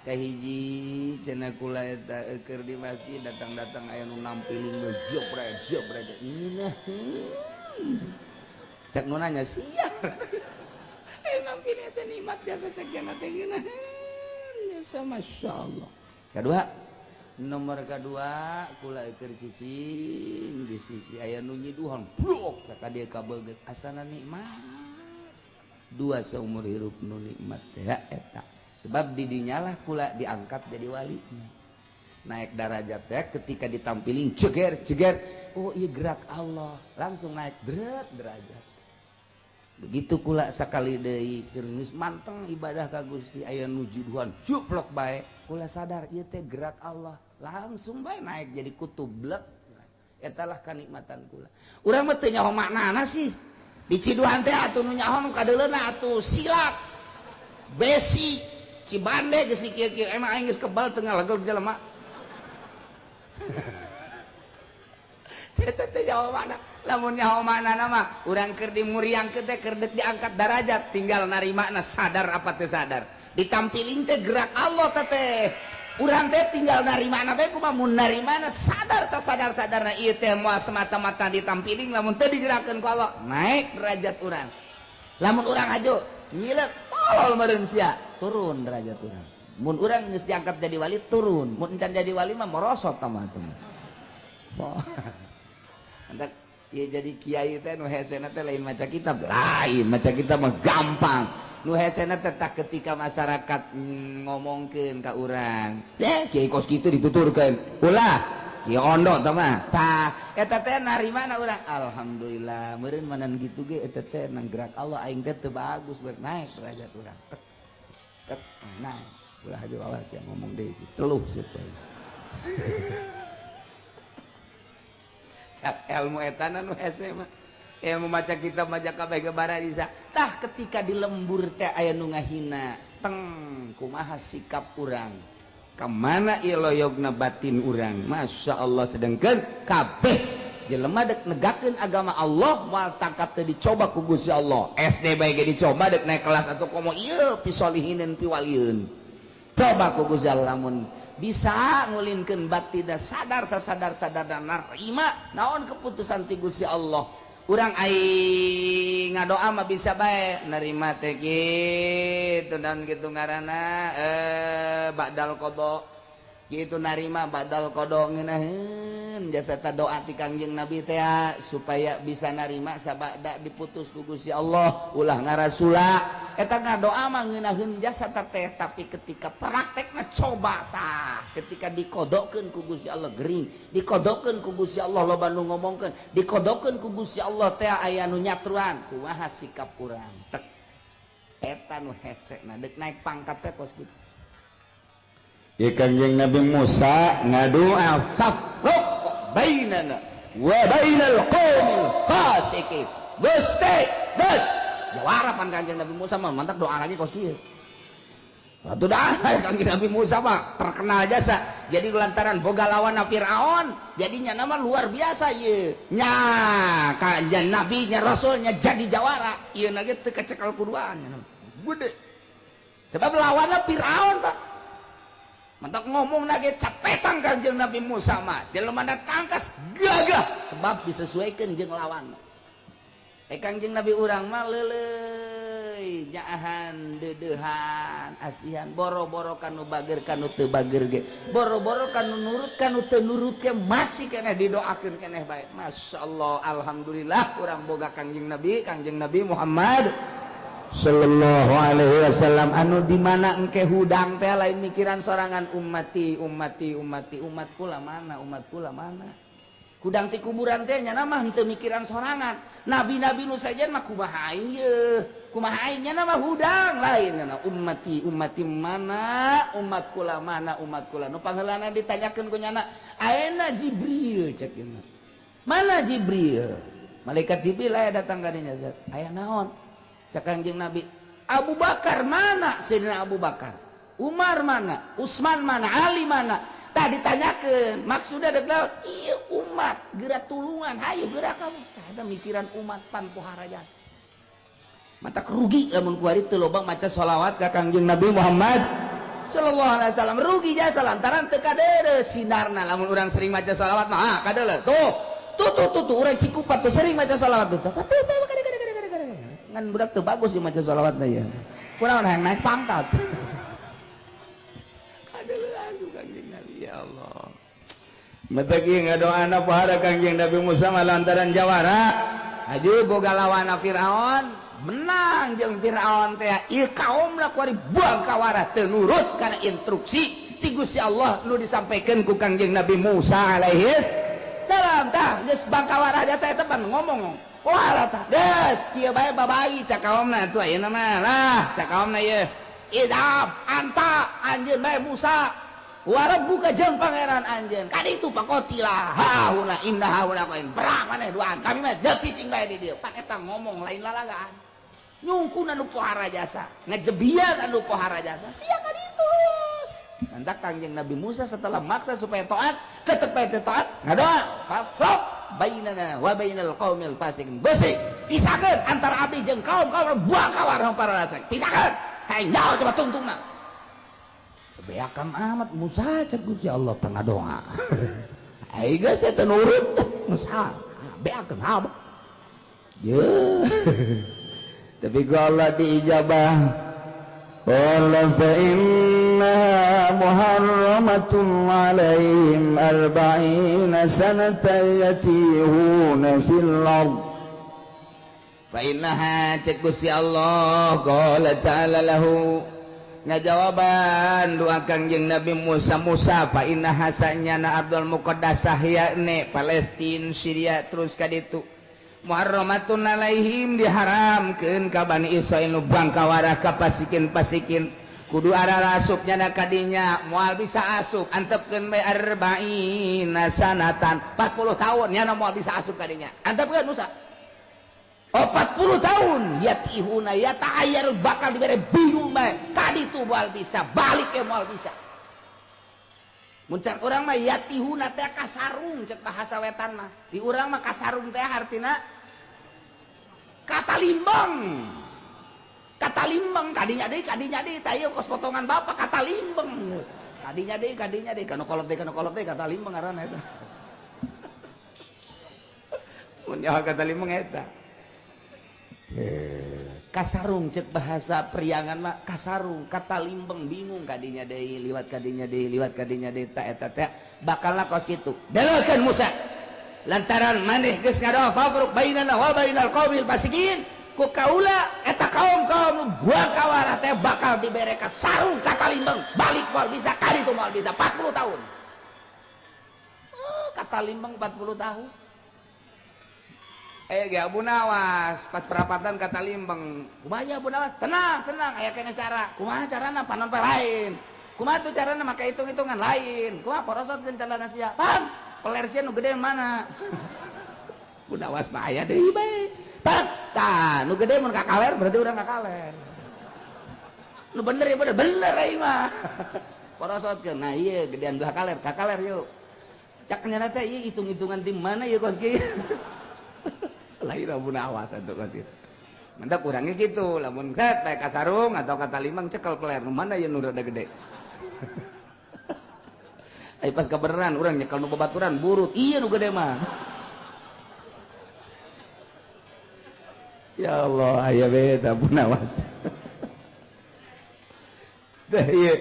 Kahiji cenah kula eta keur di masjid datang-datang aya nu nampiling jebret jebret. Ngeunah. Cek nu nanya, sia. Eh, nampiling teh nikmat jasa, cek nya teh ngeunah. Jasa, Masya Allah. Kedua, nomor kedua, kula keur cicing di sisi aya nu nyiduhan blok ka dieu kabeget, asana nikmat. Dua seumur hirup nu nikmat teh eta, sebab didinyalah kula diangkat jadi wali, naik darajat teh ketika ditampilin ceger ceger, oh iya gerak Allah, langsung naik deret derajat. Begitu kula sakali deui keur geus manteng ibadah ka Gusti, aya nu jiduhan cuplok bae, kula sadar ieu teh gerak Allah, langsung bae naik jadi kutub blek. Eta lah kanikmatan kula. Urang mah teu nyaho maknana sih di ciduhan teh atuh, nu nyaho nu kadeuleuna atuh silat besi Cibande geus dikieu-kieu. Emang aing geus kebal teu ngalegel jelema. Eta teh nyaho makna. Lamun nyaho maknana mah urang keur dimuriangkeun teh keur deuk diangkat darajat, tinggal narimana sadar apa teu sadar. Ditampiling teh gerak Allah teh teh. Urang teh tinggal narimana bae. Kumaha mun narimana sadar sasadar-sadarna ieu teh moal semata-mata ditampiling lamun teu digerakkeun ku Allah, naik derajat urang. Lamun urang aju nyilek tolol meureun sia, turun derajat urang. Mun urang geus diangkat jadi wali, turun, mun encan jadi wali mah merosot tah mah. Oh. Entak ieu jadi kiai teh nu hesena teh lain maca kitab, lain maca kitab mah gampang. Nu hesena teh tak ketika masyarakat ngomongkeun ka urang, "Eh, kiai kos kitu dituturkeun." Ulah, kiai ondo tah mah. Tah, eta teh narimana urang? Alhamdulillah, meureun manan kitu ge eta teh nang gerak Allah, aing teh teu bagus buat naik derajat urang. Tek tek naik. Ulah aja, awas yang ngomong deui, teluh sieun. Ilmu etana nu hese mah ilmu maca kitab, maca kabeh ge bararisa. Tah, ketika di lembur teh aya nu ngahina teng, kumaha sikap urang? Kamana ieu loyogna batin urang? Masya Allah. Sedangkan kabeh jelema dek negakeun agama Allah moal tangkap teh dicoba ku Gusti Allah. SD bae ge dicoba dek naik kelas atau komo ieu pisolihinin piwalieun, coba ku Gusti Allah. Lamun bisa ngulinkeun batin, sadar sasadar sadar dan narima naon keputusan ti Gusti Allah. Urang aing ngadoa mah bisa bae nerima teh kitu dan kitu ngaranna ba'dal qada kitu, narima ba'dal qada ngeunaheun jasa ta doa ti Kangjeng Nabi teh supaya bisa narima sabada diputus ku Gusti Allah, ulah ngarasula. Eta ngadoa mah ngeunaheun jasa teh, tapi ketika praktekna coba tah, ketika dikodokeun ku Gusti Allah gering, dikodokeun ku Gusti Allah loba nu ngomongkeun, dikodokeun ku Gusti Allah teh aya nu nyatruan, kumaha sikap urang? Tek eta nu hese. Nah, dek naik pangkat teh kos kitu. Ya, Kanjeng Nabi Musa ngadoa, "Fafruq bainana wa bainal qaumil fasiqin." Gusti, geus jawara pan Kanjeng Nabi Musa mah, mantap doa lagi kos kieu. Satu dah, Kanjeng Nabi Musa mah terkenal jasa. Jadi lantaran boga lawan Fir'aun, jadinya nama luar biasa ye. Nya kanjeng Nabi nya Rasulnya jadi jawara. Ieu na ge teu kacekal kuduan nya. Gede. Sebab lawanna Fir'aun, Pak. Mantak ngomong lagi capetan Kanjeng Nabi Musa mah. Jelema tangkas gagah sebab disesuaikan jeung lawan. Eh, Kanjeng Nabi urang mah leuleuy, nyaahan, deudeuhan, asihan, boro-boro kanu bager kanu teu bager ge, boro-boro kanu nurut kanu teu nurut ge, masih keneh didoakeun keneh bae. Masya Allah, alhamdulillah urang boga Kangjeng Nabi, Kangjeng Nabi Muhammad sallallahu alaihi wasallam, anu di mana engke hudang teh lain mikiran sorangan, ummati, ummati, ummati, umat kula mana, umat kula mana. Hudang ti kuburan teh nya mah henteu mikiran sorangan. Nabi-nabi nu sajen mah kumaha aing ye, kumaha aing, nya mah hudang lain nya ummati, ummati mana, umat kula mana, umat kula nu pangheulana ditanyakeun ku nyana, "Aena Jibril?" Cek ieu, "Mana Jibril?" Malaikat Jibril aya datang ka dinya. "Aya naon?" Cek Kangjeng Nabi. "Abu Bakar mana? Sayyidina Abu Bakar, Umar mana? Utsman mana? Ali mana?" Tah, ditanyakeun maksudnya dek naon? Ieu umat geura tulungan, hayu geura kamu. Tah, eta mikiran umat pan pohara jasa. Mata rugi lamun kuari teu loba maca sholawat ka Kangjeng Nabi Muhammad sallallahu alaihi wasallam, rugi jasa lantaran teu kadeuleu sinarna. Lamun urang sering maca sholawat mah, ah, kadeuleu tuh tuh tuh tuh tuh. Urang Cikupa tuh sering maca sholawat tuh tuh tuh tuh, kade kade kade kade kade. Ngan budak teu bagus jeung maca sholawatna ya, kurang hayang naik pangkat. Kadeuleu atuh Kangjeng Nabi, ya Allah. Matagi ngadoana pohara Kangjeng Nabi Musa mah lantaran jawara. Aju boga lawan Firaun, menang jeung Firaun teh. Ieu kaum lah kuari buang kawara, teu nurut kana instruksi ti Gusti Allah nu disampaikan ku Kangjeng Nabi Musa alaihi salam. Tah, geus bangkawara jasa eta pan ngomong. Wah, tah geus kieu bae, babai cak kaumna tuh ayeuna mah lah, cak kaumna ieu, "Idhab anta," anjeun bae Musa, "wa rabbuka," jeung pangeran anjeun, "kaditu faqatila hahuna inna hahuna qaim." Perang maneh duaan, kami mah deuk cicing bae di dieu. Pan eta ngomong lain lalagaan, nyungkun anu pohara jasa, ngejebian anu pohara jasa sia kaditu. Mantak Kangjeng Nabi Musa setelah maksa supaya taat, tetep bae teu taat, ngadoa, "Fafruq bainana wa bainal qaumil fasiqin." Gusti, pisahkeun antara abdi jeung kaum-kaum buang kawar para rasa, pisahkeun. Hayang nyaho coba tungtungna. Beakan amat Musa, cek Gusti Allah tengah doa. Ai geus teu nurut Musa, beakan amat. Ye. Tapi ku Allah diijabah. Qala fa innaha muharramatun alaihim arba'ina sanatan yatihuna fil ard. Fa innaha, cek Gusti Allah, qala ta'ala lahu, ngajawaban doa Kangjeng Nabi Musa, "Musa, fa innaha," sanyana Ardul Muqaddasah yakni Palestina, Syria terus ka ditu, muharramatun alaihim, diharamkeun ka Bani Israil nu bangkawara ka pasikin-pasikin, kudu ararasup nyana kadinya, moal bisa asup. Antepkeun bae arba'ina sanatan, 40 tahun nyana moal bisa asup kadinya. Antepkeun, Musa. 40 tahun yatihuna yata'ayyar, bakal dibere bingung bae tadi tuh, moal bisa balik ya, moal bisa. Mun cek urang mah yatihuna teh kasarung, cek bahasa wetan mah. Di urang mah kasarung teh artina kata limbang, kata limbang, kadinya deui, kadinya deui. Tah, ieu kos potongan bapak, kata limbang, kadinya deui, kadinya deui, kanu kolot deui, kanu kolot deui, kata limbang ngaranna eta. Mun nyaho kata limbang eta kasarung, cek bahasa Priangan mah kasarung, kata limbeng, bingung kadinya deui, liwat kadinya deui, liwat kadinya deui. Ta eta teh bakalna kos kitu. Deleukeun Musa, lantaran maneh geus ngadoa, "Fafruq bainana wa bainal qaumil fasiqin," ku kaula eta kaum-kaum nu buang. bakal dibere ka sarung ka Talimbang, balik moal bisa, kali itu moal bisa 40 tahun. Oh, ka Talimbang 40 tahun. Eh ge Abu Nawas pas perapatan ka Talimbang, kumaha Abu Nawas? Tenang, tenang, aya kena cara. Kumaha carana panon lain? Kumaha tuh carana make hitung-hitungan lain? Kumaha porosotkeun celana sia? Pang, peler sia nu gede mana? Abu Nawas mah aya deui bae. Pang, tah nu gede mun ka kaler berarti urang ka kaler. Nu bener ya bener, bener aing mah. Porosotkeun. Nah ieu gedean belah kaler, ka kaler yuk. Cak nyana teh ieu hitung-hitungan di mana ieu kos kieu? Lahir Abu Nawas atuh kos kieu. Mantap kurangnya gitu, lamun set bae ka sarung atau ka Talimang cekel peler nu mana ieu nu rada gede. Ai pas kebeneran urang nyekel nu babaturan burut, ieu nu gede mah. Ya Allah, aya we eta Abu Nawas. Tah ieu.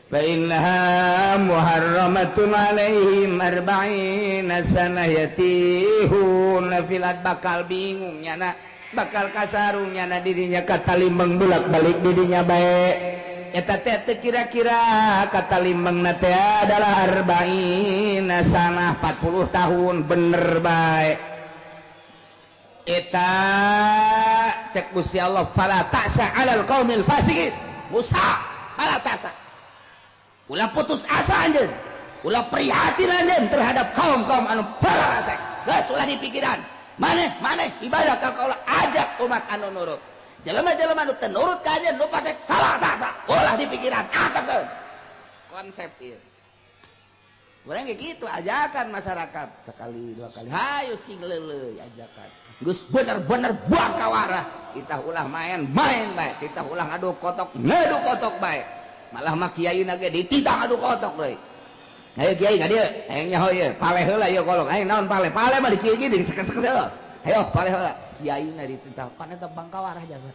Fa innaha muharramatun alaihim arba'ina sanah yatihuna fil ard, bakal bingung nyana, bakal kasarung nyana dirinya ka Talimbang bolak-balik dirinya bae. Eta teh teu kira-kira ka Talimbang na teh adalah arba'ina sanah 40 tahun bener bae. Eta cek Gusti Allah fala ta'sa 'alal qaumil fasiqin. Musa fala ta'sa. Ulah putus asa anjeun. Ulah prihatin anjeun terhadap kaum-kaum anu fasik. Geus ulah dipikiran. Maneh maneh ibadah ka kaula ajak umat anu nurut. Jelema-jelema anu teu nurut ka anjeun nu fasik fala ta'sa. Ulah dipikiran. Atepkeun. Konsep ieu. Urang ge kitu ajakan masyarakat sekali dua kali. Hayu sing leuleuy ajakan. Geus bener-bener buang kawarah. Kita ulah main-main bae, kita ulah ngadu kotok, ngadu kotok bae. Malah mah kiai na ge dititah ngadu kotok deui. Hayu kiai ka dieu, hayang nyaho ieu, paleh heula ieu kolong. Aing naon paleh? Paleh mah di kieu ge diseket-seket heula. Hayo paleh heula. Kiai na dititah, pan eta bangkawarah jasa.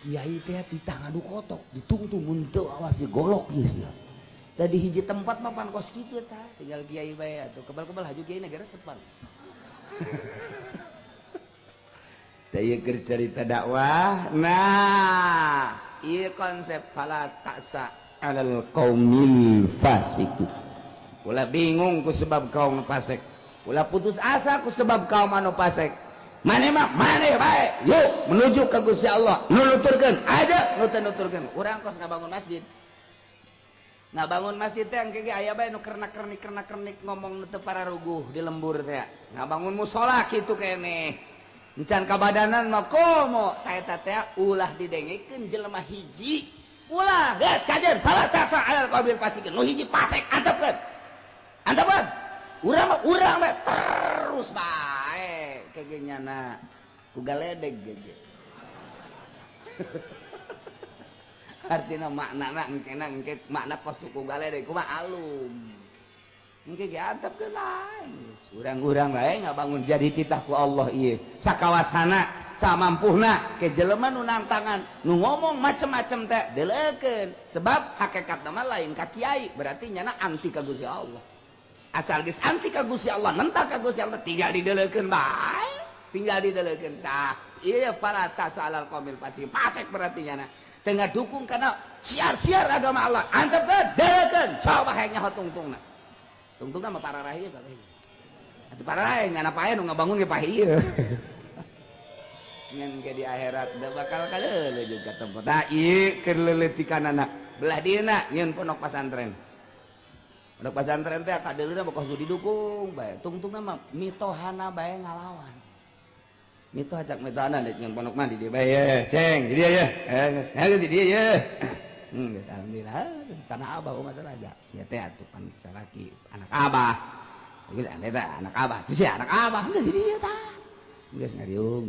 Kiai teh titah ngadu kotok, ditungtung mun teu awas digolok ieu sia. Tadi hiji tempat mah pan kos kitu eta, tinggal kiai bae atuh kebal-kebal haju kiai na ge resepan. Teh ieu keur carita dakwah. Nah, ieu konsep fala ta'sa 'alal qaumil fasiqin. Ulah bingung ku sebab kaum fasik. Ulah putus asa ku sebab kaum anu fasik. Maneh mah maneh bae, yuk menuju ka Gusti Allah. Nu nuturkeun aja, nu teu nuturkeun. Urang kos ngabangun masjid. Ngabangun masjid teh engke ge aya bae nu kernak-kernik ngomong nu teu pararuguh di lembur teh. Ngabangun musala kitu keneh. Encan kabadanan mah komo ta eta teh ulah didengekeun jelema hiji. Ulah geus kajeun fala ta'sa 'alal qaumil fasiqin. Nu hiji fasik antepkeun. Antepkeun. Urang mah urang bae terus bae ke ge nyana ku galedeg ge. Artina maknana engkena engke makna kos ku galedeg kumaha alum. Engke ge antepkeun bae. Urang-urang bae ngabangun jadi titah ku Allah ieu. Sakawasana, samampuhna ke jelema nu nantangan, nu ngomong macem-macem teh deleukeun. Sebab hakikatna mah lain ka kiai, berarti nyana anti ka Gusti Allah. Asal geus anti ka Gusti Allah, nentang ka Gusti Allah, tinggal dideleukeun bae. Tinggal dideleukeun. Tah, ieu fala ta'sa 'alal qaumil fasiqin. Fasik berarti nyana. Teu ngadukung kana siar-siar agama Allah. Antepkeun, deleukeun, coba hayang nyaho tungtungna. Tungtungna mah pararah ieu kabeh. Atuh pararah nyana pae nu ngabangun ge pae ieu. Ngan ge di akhirat da bakal kaleuleuh jeung ka tempat. Tah ieu keur leuletikanana. Belah dieuna nyieun pondok pasantren. Pondok pasantren teh kadeuleuhna mah kos didukung bae. Tungtungna mah mitohana bae ngalawan. Mitoha cak mitohana deuk nyieun pondok mah di dieu bae ye, ceng di dieu ye. Geus di dieu ye. Geus alhamdulillah tanah abah masalah aja. Sia teh atuh pan salaki anak abah. Geus ane teh anak abah. Sia anak abah geus di dieu tah. Geus ngariung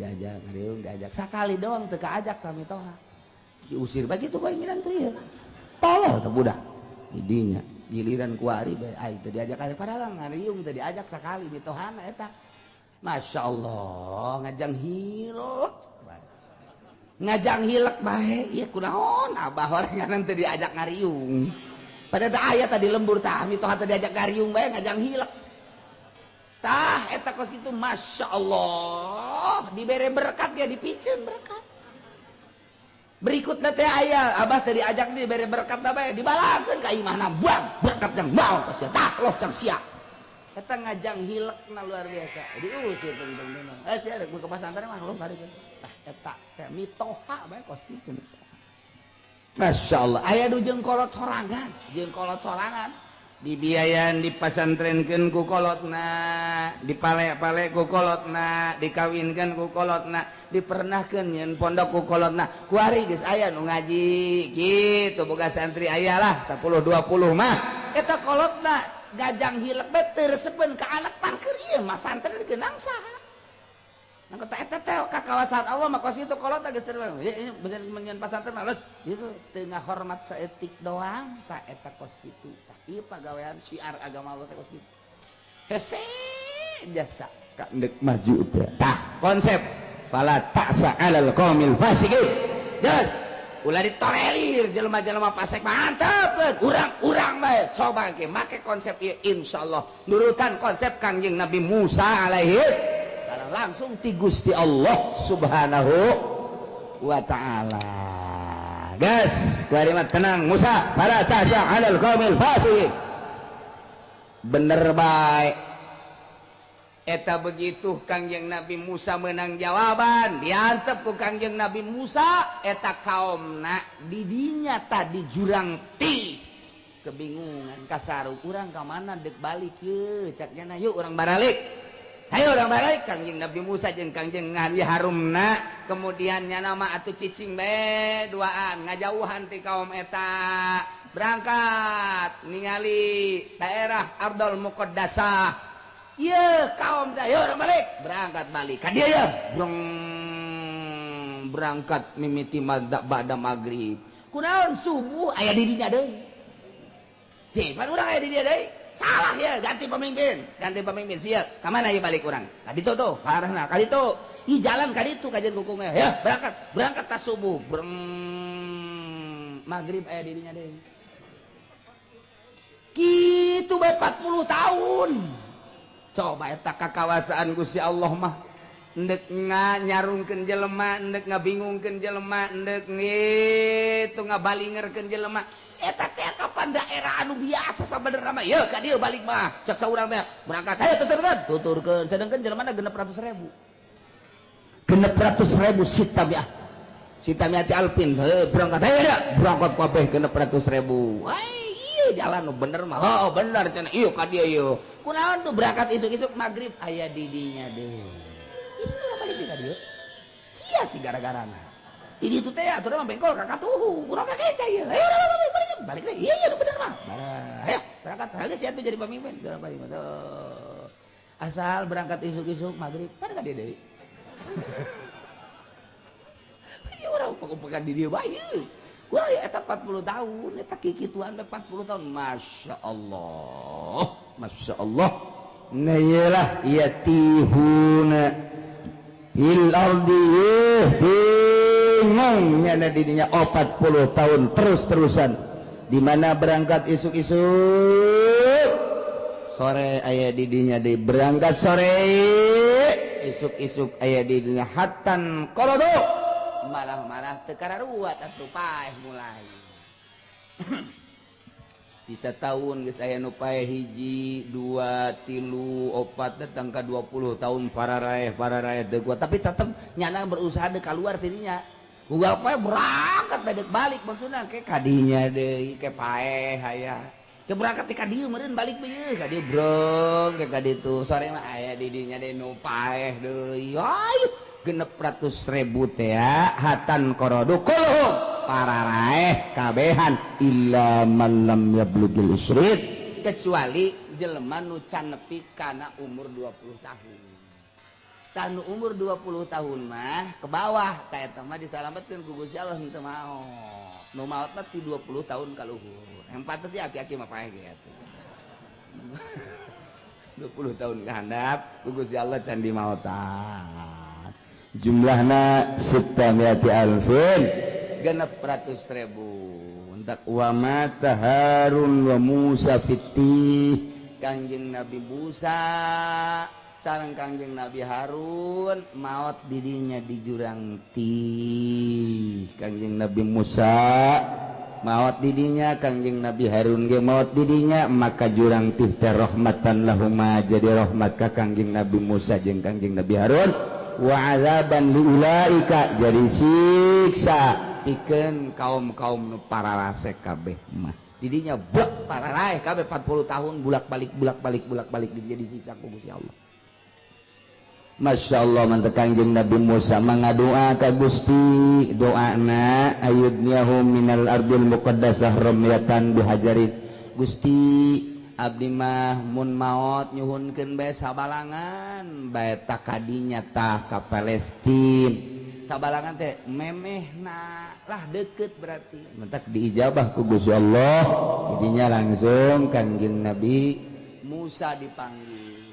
diajak, sakali doang teu kaajak ka mitoha. Diusir bae kitu bae minantu ieu. Tolol teh budak. Didinya giliran kuari bae ai teu diajak aya padahal ngariung teu diajak sakali mitohana eta. Masya Allah ngajang hilek. Ngajang hilek bae ieu kunaon abah orangan teu diajak ngariung. Padahal teh aya tadi lembur tah mitoha teu diajak ngariung bae ngajang hilek. Tah eta kos kitu Masya Allah dibere berkat ya dipiceun berkat. Berikutnya teh aya abah tadi ajak diberi berkat bae, dibalakeun ka imahna, buang berkat yang mau sia tah loh cang sia. Eta ngajang hilekna luar biasa. Diusir teng eh sia rek ke pesantren mah loh balik. Tah eta teh mitoha bae kos kitu. Masya Allah, aya nu jeung kolot sorangan, jeung kolot sorangan Dibiayan, dipasantrenkeun ku kolotna, dipale-pale ku kolotna, dikawinkeun ku kolotna, dipernahkeun nyeun pondok ku kolotna. Kuari geus aya nu ngaji kitu, boga santri aya lah 10 20 mah. Eta kolotna gajang hilek bae teu resepeun ka anak pangker ieu mah santri dikenang saha. Nah, kata eta teh ka kawasan Allah mah kos itu kolot geus bisa menyeun pasantren mah geus itu teu ngahormat saeutik doang. Tah eta kos kitu. Tah ieu pagawean syiar agama Allah teh kos kitu. Hese jasa ka ndek maju teh. Tah konsep fala ta'sa 'alal qaumil fasiqin. Geus ulah ditolerir jelema-jelema fasik, mantap urang-urang bae coba ge make konsep ieu, insyaallah nurutan konsep Kangjeng Nabi Musa alaihi salam langsung ti Gusti Allah Subhanahu wa ta'ala. Gas kalimat tenang Musa, fala ta'sa 'alal qaumil fasiqin. Bener bae Eta begitu Kangjeng Nabi Musa menang jawaban, diantep ku Kangjeng Nabi Musa eta kaomna didinya tadi jurang ti kebingungan kasaru, urang ka mana dek balik ye caknya na, yuk urang baralik, ayo urang balik. Kangjeng Nabi Musa jeung Kangjeng Nabi Harunna kemudian nya nama atuh cicing be duaan ngajauhan ti kaum eta, berangkat ningali daerah Ardol Muqaddasah. Ye kaum teh, ayo urang balik, berangkat balik ka dieu ya. Brong berangkat mimiti ba'da maghrib. Kunaon subuh aya di dinya deui? Cih, pan urang aya di dieu deui. Salah ya, ganti pemimpin, ganti pemimpin sia. Ka mana ieu balik urang? Ka ditu tuh, arahna ka ditu. Ih jalan ka ditu kajian kukungnya. Ya, berangkat, berangkat tas subuh. Breng maghrib aya di dinya deui. Kitu bae 40 tahun. Coba eta kakawasaan Gusti Allah mah ndek nga nyarungkeun jelema, ndek ngabingungkeun jelema, ndek ngitu ngabalingerkeun jelema. Eta teh kapan daerah anu biasa sabenerna mah ye ka dieu balik mah cek saurang teh berangkat ayo tuturkeun tuturkeun, sedangkan jelema 600.000, 600.000 sitamiah sitamiati alfin. Heuh, berangkat ayo dah, berangkat kabeh 600.000. Ai iya jalan nu bener mah, oh bener cenah ieu ka dieu ieu. Kunaon tuh berangkat isuk-isuk maghrib aya di dinya deui? Itu urang balik ka dieu sia sih gara-garana ini itu teh atuh mah bengkol ka katuhu urang ka keca ieu. Ayo urang balik balik balik lagi, iya iya nu bener mah. Ayo berangkat aja sia tuh jadi pemimpin. Urang balik tuh asal berangkat isuk-isuk maghrib pada ka dieu deui. Ini urang upek-upekan di dieu bae. Wah, ya eta 40 tahun, eta kikituan teh 40 tahun. Masya Allah, Masya Allah. Nah iyalah yatihuna fil ardi, bingung nyana dirinya 40 tahun terus-terusan. Di mana berangkat isuk-isuk sore aya didinya di berangkat sore isuk-isuk aya didinya hatan korodo marah-marah teu kararuat atuh paeh mulai. Bisa tahun geus aya nu paeh hiji dua tilu opat datang ka 20 tahun pararaeh pararaeh teu kuat, tapi tetep nyana berusaha dek keluar tidinya. Ugal poe berangkat bedek balik maksudna ke kadinya deui ke paeh aya. Ke berangkat ti ka dieu meureun balik bae ka dieu brong ke ka ditu sore mah aya di dinya deui nu paeh deui. Ayo 600.000 teh hatan korodu kulhum pararaeh kabehan illa man lam yablugil isrin, kecuali jelema nu can nepi kana umur 20 tahun. Tah nu umur 20 tahun mah ke bawah tah eta mah disalametkeun ku Gusti Allah, henteu maot. Nu maot mah ti 20 tahun ka luhur. Yang pantes sih aki-aki mah paeh ge atuh. 20 tahun ke handap ku Gusti Allah can dimaotan. Jumlahna sittamiati alfin, 600.000. Entak wa mata Harun wa Musa fiti, Kangjeng Nabi Musa sareng Kangjeng Nabi Harun maot didinya di jurang tih. Kangjeng Nabi Musa maot didinya, Kangjeng Nabi Harun ge maot didinya, maka jurang tih teh rahmatan lahuma, jadi rahmat ka Kangjeng Nabi Musa jeung Kangjeng Nabi Harun, wa azaban liulaika, jadi siksa pikeun kaum-kaum nu pararasek kabeh mah. Didinya buak pararaeh kabeh 40 tahun bulak-balik bulak-balik bulak-balik didinya disiksa ku Gusti Allah. Masya Allah, mantek Kangjeng Nabi Musa mangadoa ka Gusti, doana ayudniyahu minal ardil muqaddasah ramyatan bihajarin. Gusti, abdi mah mun maot nyuhunkeun bae sabalangan bae takadinya tah ka Palestin. Sabalangan teh memehna lah, deket berarti. Mentak diijabah ku Gusti Allah. Jadinya langsung Kangjeng Nabi Musa dipanggil,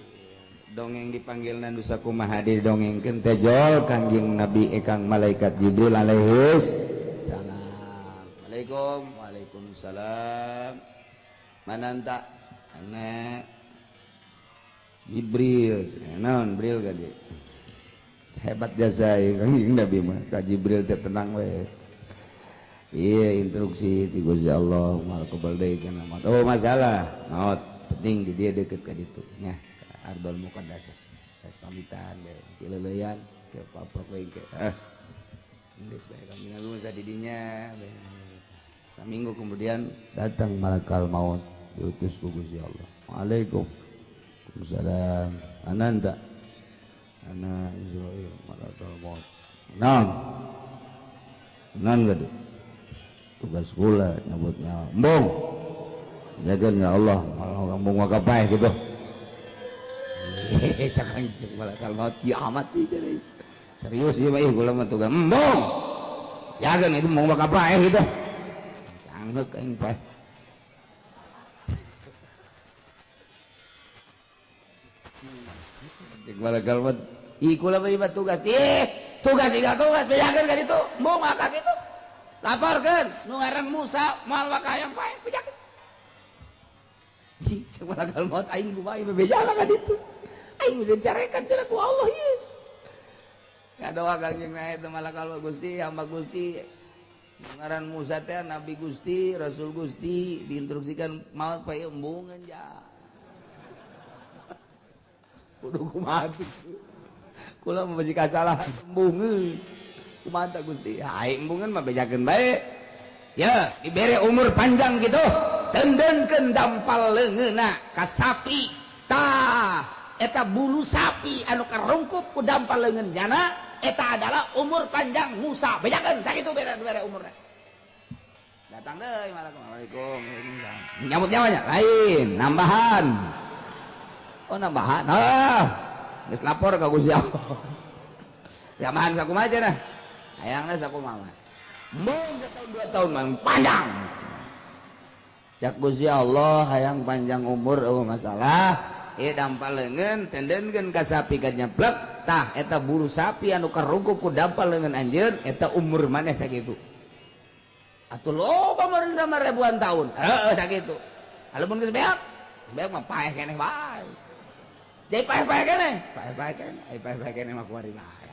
dongeng dipanggil nandu sakumaha didongengkeun teh jol Kangjeng Nabi ekang malaikat Jibril alaihis salam. Assalamualaikum. Waalaikumsalam. Mananta ana Jibril. Naon Jibril gade hebat jasa Kangjeng Nabi mah ka Jibril teh, tenang we. Iya, instruksi ti Gusti Allah moal kebal deui kana maot. Oh, masalah maot penting di dia deket ka ditu nya, Ardol Muqaddasah. Saya pamitan deh, cileuleyan ke paprok we ke. Ah. Geus bae Kangjeng Nabi Musa di dinya. Saminggu kemudian datang malakal maut, diutus ku Gusti Allah. Waalaikum. Waalaikumsalam. Ananda. Ana Izrail malakal maut. Naon? Naon gede? Tugas kula nyabut nyawa. Embung. Jaga ya Allah, malah embung maka gitu. Hehehe, cak malakal maut kiamat sih jadi. Serius ieu mah, ih kula mah tugas. Embung. Jaga itu mau bakal paeh gitu. Cangkeuk aing paeh. Cek malakal maut. Ih kula mah tugas. Ih, tugas tidak tugas bejakeun ka ditu. Embung maka kitu. Laporkeun nu ngaran Musa moal bakal hayang paeh, bejakeun. Cik malakal maut aing kumaha bebejakeun ka ditu. Aing mesti carekan cenah ku Allah ieu. Ngadoa Kangjeng Nabi teh malakal maut, Gusti, hamba Gusti ngaran Musa teh Nabi Gusti, Rasul Gusti, diinstruksikan maut pae embungeun ja. Kudu kumaha kula mah bisi kasalah embungeun. Kumaha tah Gusti? Hai embungeun mah bejakeun bae. Ya, dibere umur panjang gitu. Tendenkeun dampal leungeunna ka sapi. Tah, eta bulu sapi anu karungkup ku dampal leungeun jana eta adalah umur panjang Musa. Bejakeun sakitu bere umurna. Datang deui Assalamualaikum. Nyambut nyawanya lain, nambahan. Oh, nambahan. Ah, geus lapor ka Gusti Allah. Yamahan sakumaha cenah? Hayangna sakumaha. Embung setahun 2 tahun mah panjang. Cak Gusti Allah hayang panjang umur eueuh masalah. Ieu dampal leungeun tendenkeun ka sapi ka nyeplek, tah eta bulu sapi anu karungkup ku dampal leungeun anjeun eta umur maneh sakitu. Atuh loba meureun mah ribuan tahun. Heeh sakitu. Lamun geus beak, beak mah paeh keneh bae. Jadi paeh-paeh keneh, paeh-paeh keneh, ai paeh-paeh keneh mah kuari bae.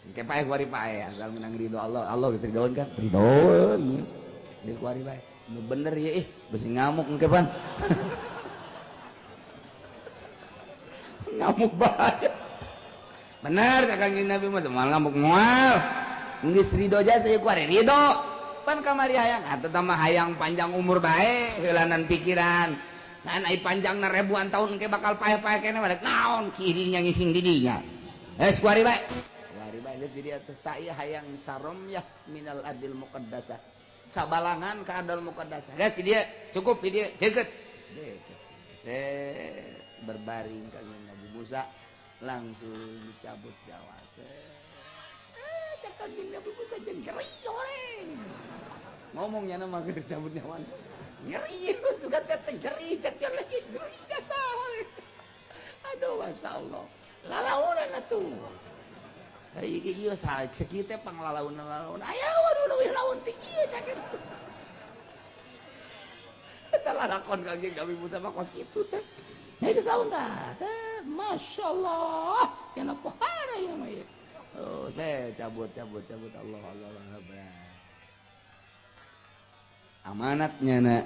Engke paeh kuari paeh asal menang ridho Allah, Allah geus ridhoeun kan? Ridhoeun. Geus kuari bae. Nu bener ye ih, besi ngamuk engke pan. Ngamuk bae. Bener ka Kangjeng Nabi mah moal ngamuk moal. Geus ridho jasa ieu kuari ridho. Pan kamari hayang atuh tah mah hayang panjang umur bae heulanan pikiran. Nah, ai panjangna ribuan tahun engke bakal paeh-paeh keneh balik naon kirinya ngising di dinya. Geus kuari bae. Kuari bae geus di dieu teh tak ieu hayang saromyah minal adil muqaddasah. Sabalangan ka adil muqaddasah. Geus di dieu cukup di dieu deukeut. Se berbaring Kangjeng Nabi Musa langsung dicabut nyawa. Cak Kangjeng Nabi Musa jeung nyeri horeng. Ngomongnya mah keur cabut nyawa. Nyeri suka teh nyeri cak lagi nyeri jasa. Aduh masya Allah. Lalaunan atuh. Hari iki ieu saha cek teh panglalaunan-lalaunan. Aya waduh leuwih laun ti kieu cak. Eta lalakon Kangjeng Nabi Musa mah kos kitu teh. Nah itu laun tah. Masya Allah. Kenapa pohara ieu mah ieu. Oh, teh cabut, cabut, cabut. Allah, Allah, Allah. Amanatnya nak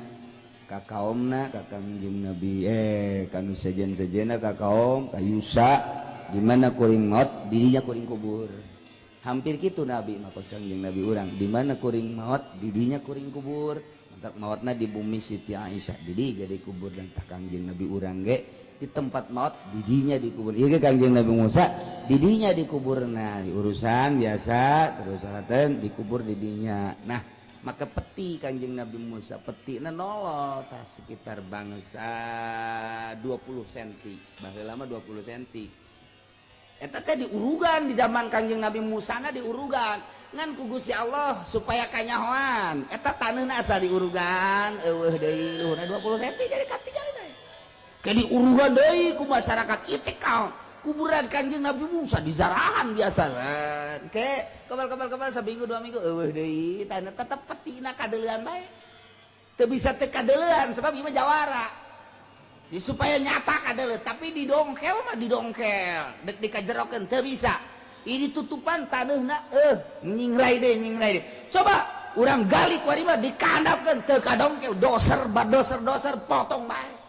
ka kaomna, ka Kangjeng Nabi, kanu sejen-sejena, ka kaum ka Yusa, di mana kuring maut, dirinya kuring kubur. Hampir gitu Nabi mah, kos Kangjeng Nabi urang, di mana kuring maut, didinya kuring kubur. Mantap, mautna di bumi Siti Aisyah, didi jadi kubur. Dan tak Kangjeng Nabi urang ge di tempat maut, didinya dikubur. Ieu ge Kangjeng Nabi Musa didinya dikubur. Nah, urusan biasa terus salatan dikubur didinya. Nah, maka peti Kanjeng Nabi Musa, peti nolol tah sekitar bangsa 20 cm, baheula lama 20 cm. Eta teh diurugan di zaman Kanjeng Nabi Musa na, diurugan ngan ku Gusti Allah supaya kanyahoan eta taneuhna. Asa diurugan, eueuh deui luhurna 20 cm, jadi katingali deui. Ke diurugan deui ku masyarakat, ieu teh kuburan Kanjeng Nabi Musa dizarahan biasa. Ke kebal kebal kebal, seminggu 2 minggu eueuh deui tanah, tetep petina kadeulean bae, teu bisa teu kadeulean sebab ieu mah jawara. Di supaya nyata kadeuleu, tapi didongkel mah didongkel, dek dikajerokeun teu bisa. Ini tutupan taneuhna, nyingrai deui, nyingrai deui. Coba urang gali ku mah, dikandapkeun teu kadongkel, doser badoser doser potong bae.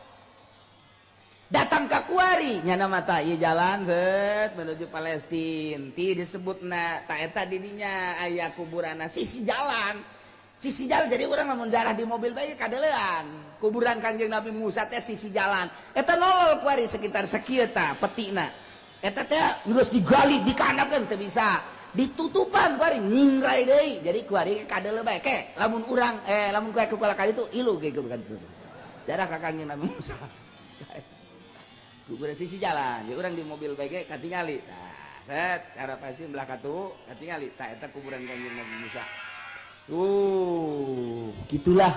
Datang ke kuari nyana mata ieu jalan set menuju Palestina ti disebutna ta eta, didinya aya kuburanna sisi jalan, sisi jalan. Jadi urang lamun jarah di mobil bae kadeulean kuburan Kanjeng Nabi Musa teh sisi jalan. Eta nolol kuari sekitar sakieu tah petina. Eta teh geus digali, dikandapkeun teu bisa, ditutupan kuari, nyingrai deui. Jadi kuari kadeuleu bae. Ke lamun urang lamun kuari ku kali itu ilu ge kitu jarah ka Kanjeng Nabi Musa, kuburan sisi jalan. Ya, urang di mobil bae katingali. Nah, set cara pasti belah katu katingali tah eta kuburan Kanjeng Nabi Musa. Tuh, gitulah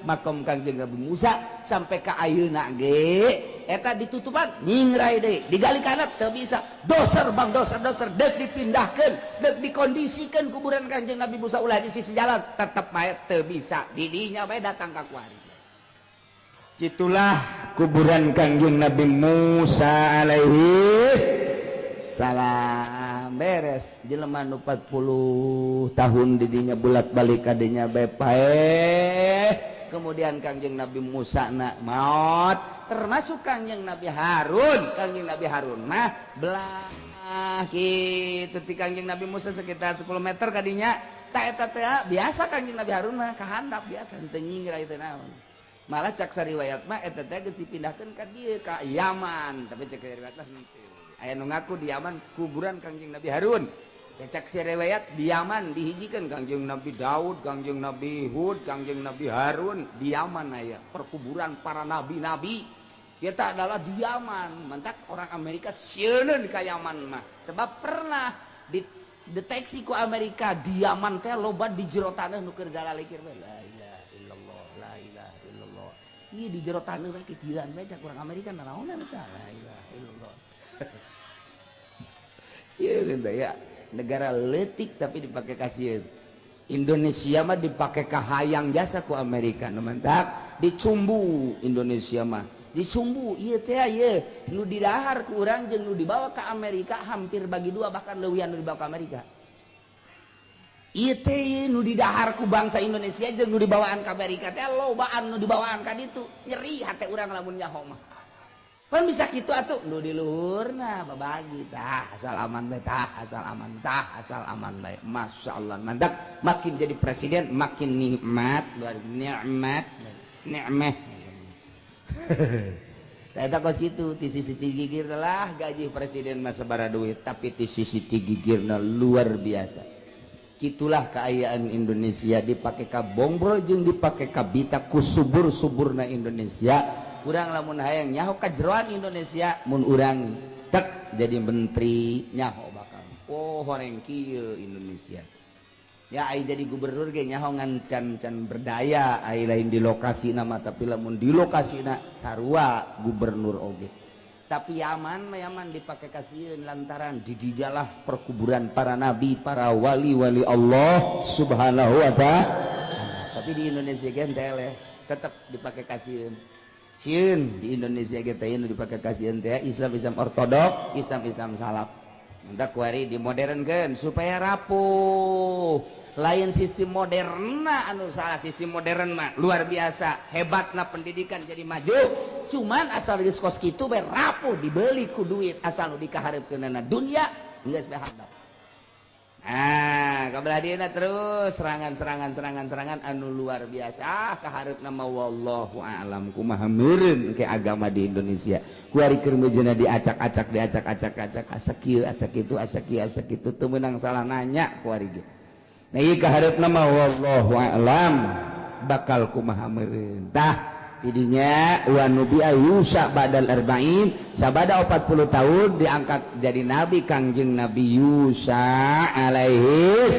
makom Kanjeng Nabi Musa sampai ke ayeuna ge eta ditutupan, nyingrai deui, digali kana teu bisa, doser bang doser doser. Dek dipindahkeun, dek dikondisikan kuburan Kanjeng Nabi Musa ulah di sisi jalan, tetep bae teu bisa. Didinya bae datang ka kuari. Itulah kuburan Kangjeng Nabi Musa alaihi salam. Beres jelema nu 40 tahun didinya bulat balik kadinya bae paeh. Kemudian Kangjeng Nabi Musa nak maut, termasuk Kangjeng Nabi Harun. Kangjeng Nabi Harun mah belah gitu ti Kangjeng Nabi Musa sekitar 10 meter kadinya. Tak eta teh biasa, Kangjeng Nabi Harun mah kahandap biasa, henteu nyingrai, teu naon. Malah cak riwayat mah eta teh geus dipindahkeun ka dieu, ka Yaman, tapi cek riwayat mah henteu. Aya nu ngaku di Yaman kuburan Kangjeng Nabi Harun. Ya, cek si riwayat di Yaman dihijikeun Kangjeng Nabi Daud, Kangjeng Nabi Hud, Kangjeng Nabi Harun. Di Yaman aya perkuburan para nabi-nabi. Kita adalah di Yaman. Mantak orang Amerika sieun ka Yaman mah, sebab pernah dideteksi ku Amerika di Yaman teh loba di jero taneuh nu keur galalikir. La ilaha illallah, la ilaha illallah. Ieu di jero taneuh bae kitilan bae, cak urang Amerika, nanaonan eta? La ilaha illallah. Sieun teh ya, negara leutik tapi dipake kasieun. Indonesia mah dipake kahayang jasa ku Amerika. Nu mantak dicumbu Indonesia mah, dicumbu ieu teh. Ieu nu didahar ku urang jeung nu dibawa ke Amerika hampir bagi dua, bahkan leuwihan nu dibawa ke Amerika. Ieu teh nu didahar ku bangsa Indonesia jeung nu dibawaan ke Amerika teh lobaan nu dibawaan ka ditu. Nyeri hate urang lamun nyaho mah. Pan bisa kitu atuh, nu di luhurna babagi tah, asal aman bae tah, asal aman tah, asal aman bae. Masya Allah, mandak makin jadi presiden makin nikmat, luar nikmat, nikmat. Eta kos kitu ti sisi ti gigir lah. Gaji presiden mah sabaraha duit, tapi ti sisi ti gigirna luar biasa. Gitulah keayaan Indonesia, dipakai ka bongbro jeung dipakai ka bita ku subur-suburna Indonesia. Urang lamun hayang nyaho kajeroan Indonesia, mun urang tek jadi menteri, nyaho bakal, oh, horeng kieu Indonesia ya. Ai jadi gubernur ge nyaho, ngan can can berdaya ai lain di lokasi nama. Tapi lamun di lokasi na sarua gubernur oge. Tapi Yaman mah, Yaman dipakai kasieun lantaran di didialah perkuburan para nabi, para wali-wali Allah Subhanahu wa Ta'ala. Tapi di Indonesia ge teh tetep dipakai kasieun. Sieun di Indonesia ge teh nu dipakai kasieun teh Islam, Islam ortodok, Islam, Islam salaf. Entah kuari dimodernkeun supaya rapuh. Lain sistem modern anu salah, sistem modern mah luar biasa hebatna, pendidikan jadi maju, cuman asal geus kos kitu bae rapuh, dibeli ku duit. Asal nu dikaharepkeunana dunya, geus bae handap. Ah, kabelah dieuna terus serangan, serangan, serangan, serangan anu luar biasa. Ah, kahareupna mah wallahu a'lam kumaha meureun ke agama di Indonesia. Kuari keur meujeuhna diacak-acak, diacak-acak-acak, asa kieu, asa kitu, asa kieu, asa kitu, teu meunang salah nanya kuari ge. Nah, ieu kahareupna mah wallahu a'lam bakal kumaha meureun. Tah, tidinya wa nubiya Yusa ba'dal arba'in, sabada 40 tahun diangkat jadi nabi Kangjeng Nabi Yusa alaihi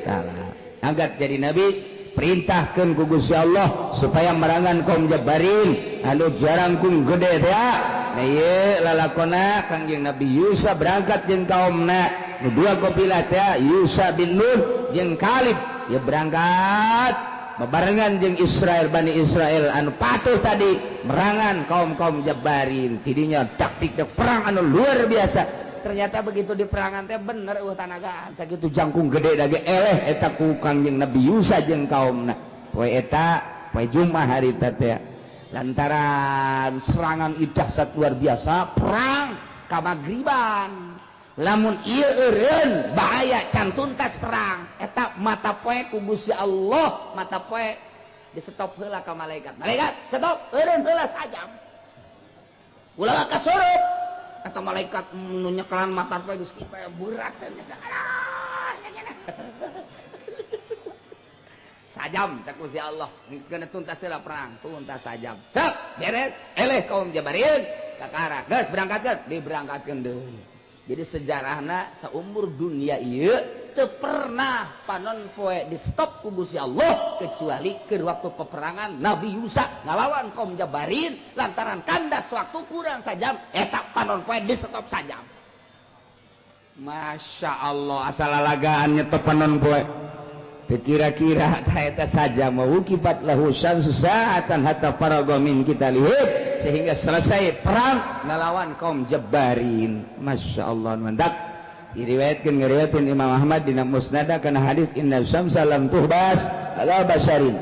salam. Angkat jadi nabi, perintahkan ku Gusti Allah supaya merangan kaum Jabarin anu jarangkung gede teh. Nah, ieu lalakona Kangjeng Nabi Yusa berangkat jeung kaumna nu dua kabilah teh, Yusa bin Nun jeung Kalib. Ya, berangkat bebarengan jeung Israel, Bani Israel anu patuh tadi, merangan kaum-kaum Jabarin. Tidinya taktik perang anu luar biasa. Ternyata begitu di perangan teh bener euweuh tanagaan, sakitu jangkung gede dage eleh eta ku Kangjeng Nabi Yusa jeung kaumna. Poe eta, poe Jumat hari teh, lantaran serangan dahsyat luar biasa, perang kamagriban, lamun ieu eureun bahaya, can tuntas perang eta, mata poe ku Gusti Allah mata poe di stop heula ka malaikat. "Malaikat, stop eureun heula sajam, ulah kasurup." Atau malaikat nu nyekelan mata poe geus berat teh. Aduh, sajam cek Gusti Allah, kena tuntas heula perang. Tuntas sajam, cek beres, eleh kaum Jabarin. Kakara geus berangkatkeun, diberangkatkeun deui. Jadi sejarahna seumur dunia ieu teu pernah panon poe di stop ku Gusti Allah kecuali ke waktu peperangan Nabi Yusa ngalawan kaum Jabarin. Lantaran kandas waktu kurang sajam, eta panon poe di stop sajam. Masya Allah, asal lalagaan nyetop panon poe. Kira-kira eta saja mau kipat lahu syamsu sa'atan hatta faraga min qitalihim, sehingga selesai perang ngelawan kaum Jabarin. Masya Allah, mandak diriwayatkeun, ngiriwayatkeun Imam Ahmad dina Musnad kana hadis inna syamsa lam tuhbas ala basharin.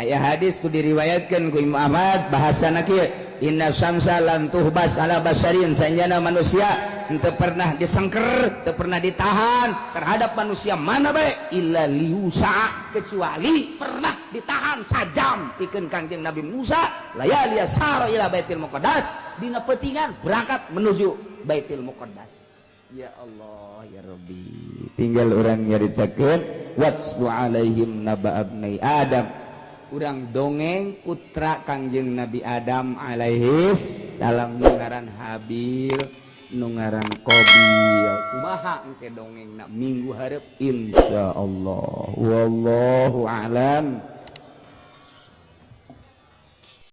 Aya hadis tu diriwayatkeun ku Imam Ahmad, bahasana kieu: inna syamsa lam tuhbas ala basharin, sanjana manusia henteu pernah disengker, teu pernah ditahan terhadap manusia mana bae, illa liusa, kecuali pernah ditahan sajam pikeun Kangjeng Nabi Musa layali sara ila Baitul Muqaddas, dina peutingan berangkat menuju Baitul Muqaddas. Ya Allah ya Rabbi, tinggal orang nyaritakeun watlu alaihim naba abnai Adam, urang dongeng putra Kangjeng Nabi Adam alaihis salam, nu ngaran Habil, nu ngaran Qabil. Kumaha engke dongeng na minggu hareup, insyaallah. Wallahu a'lam.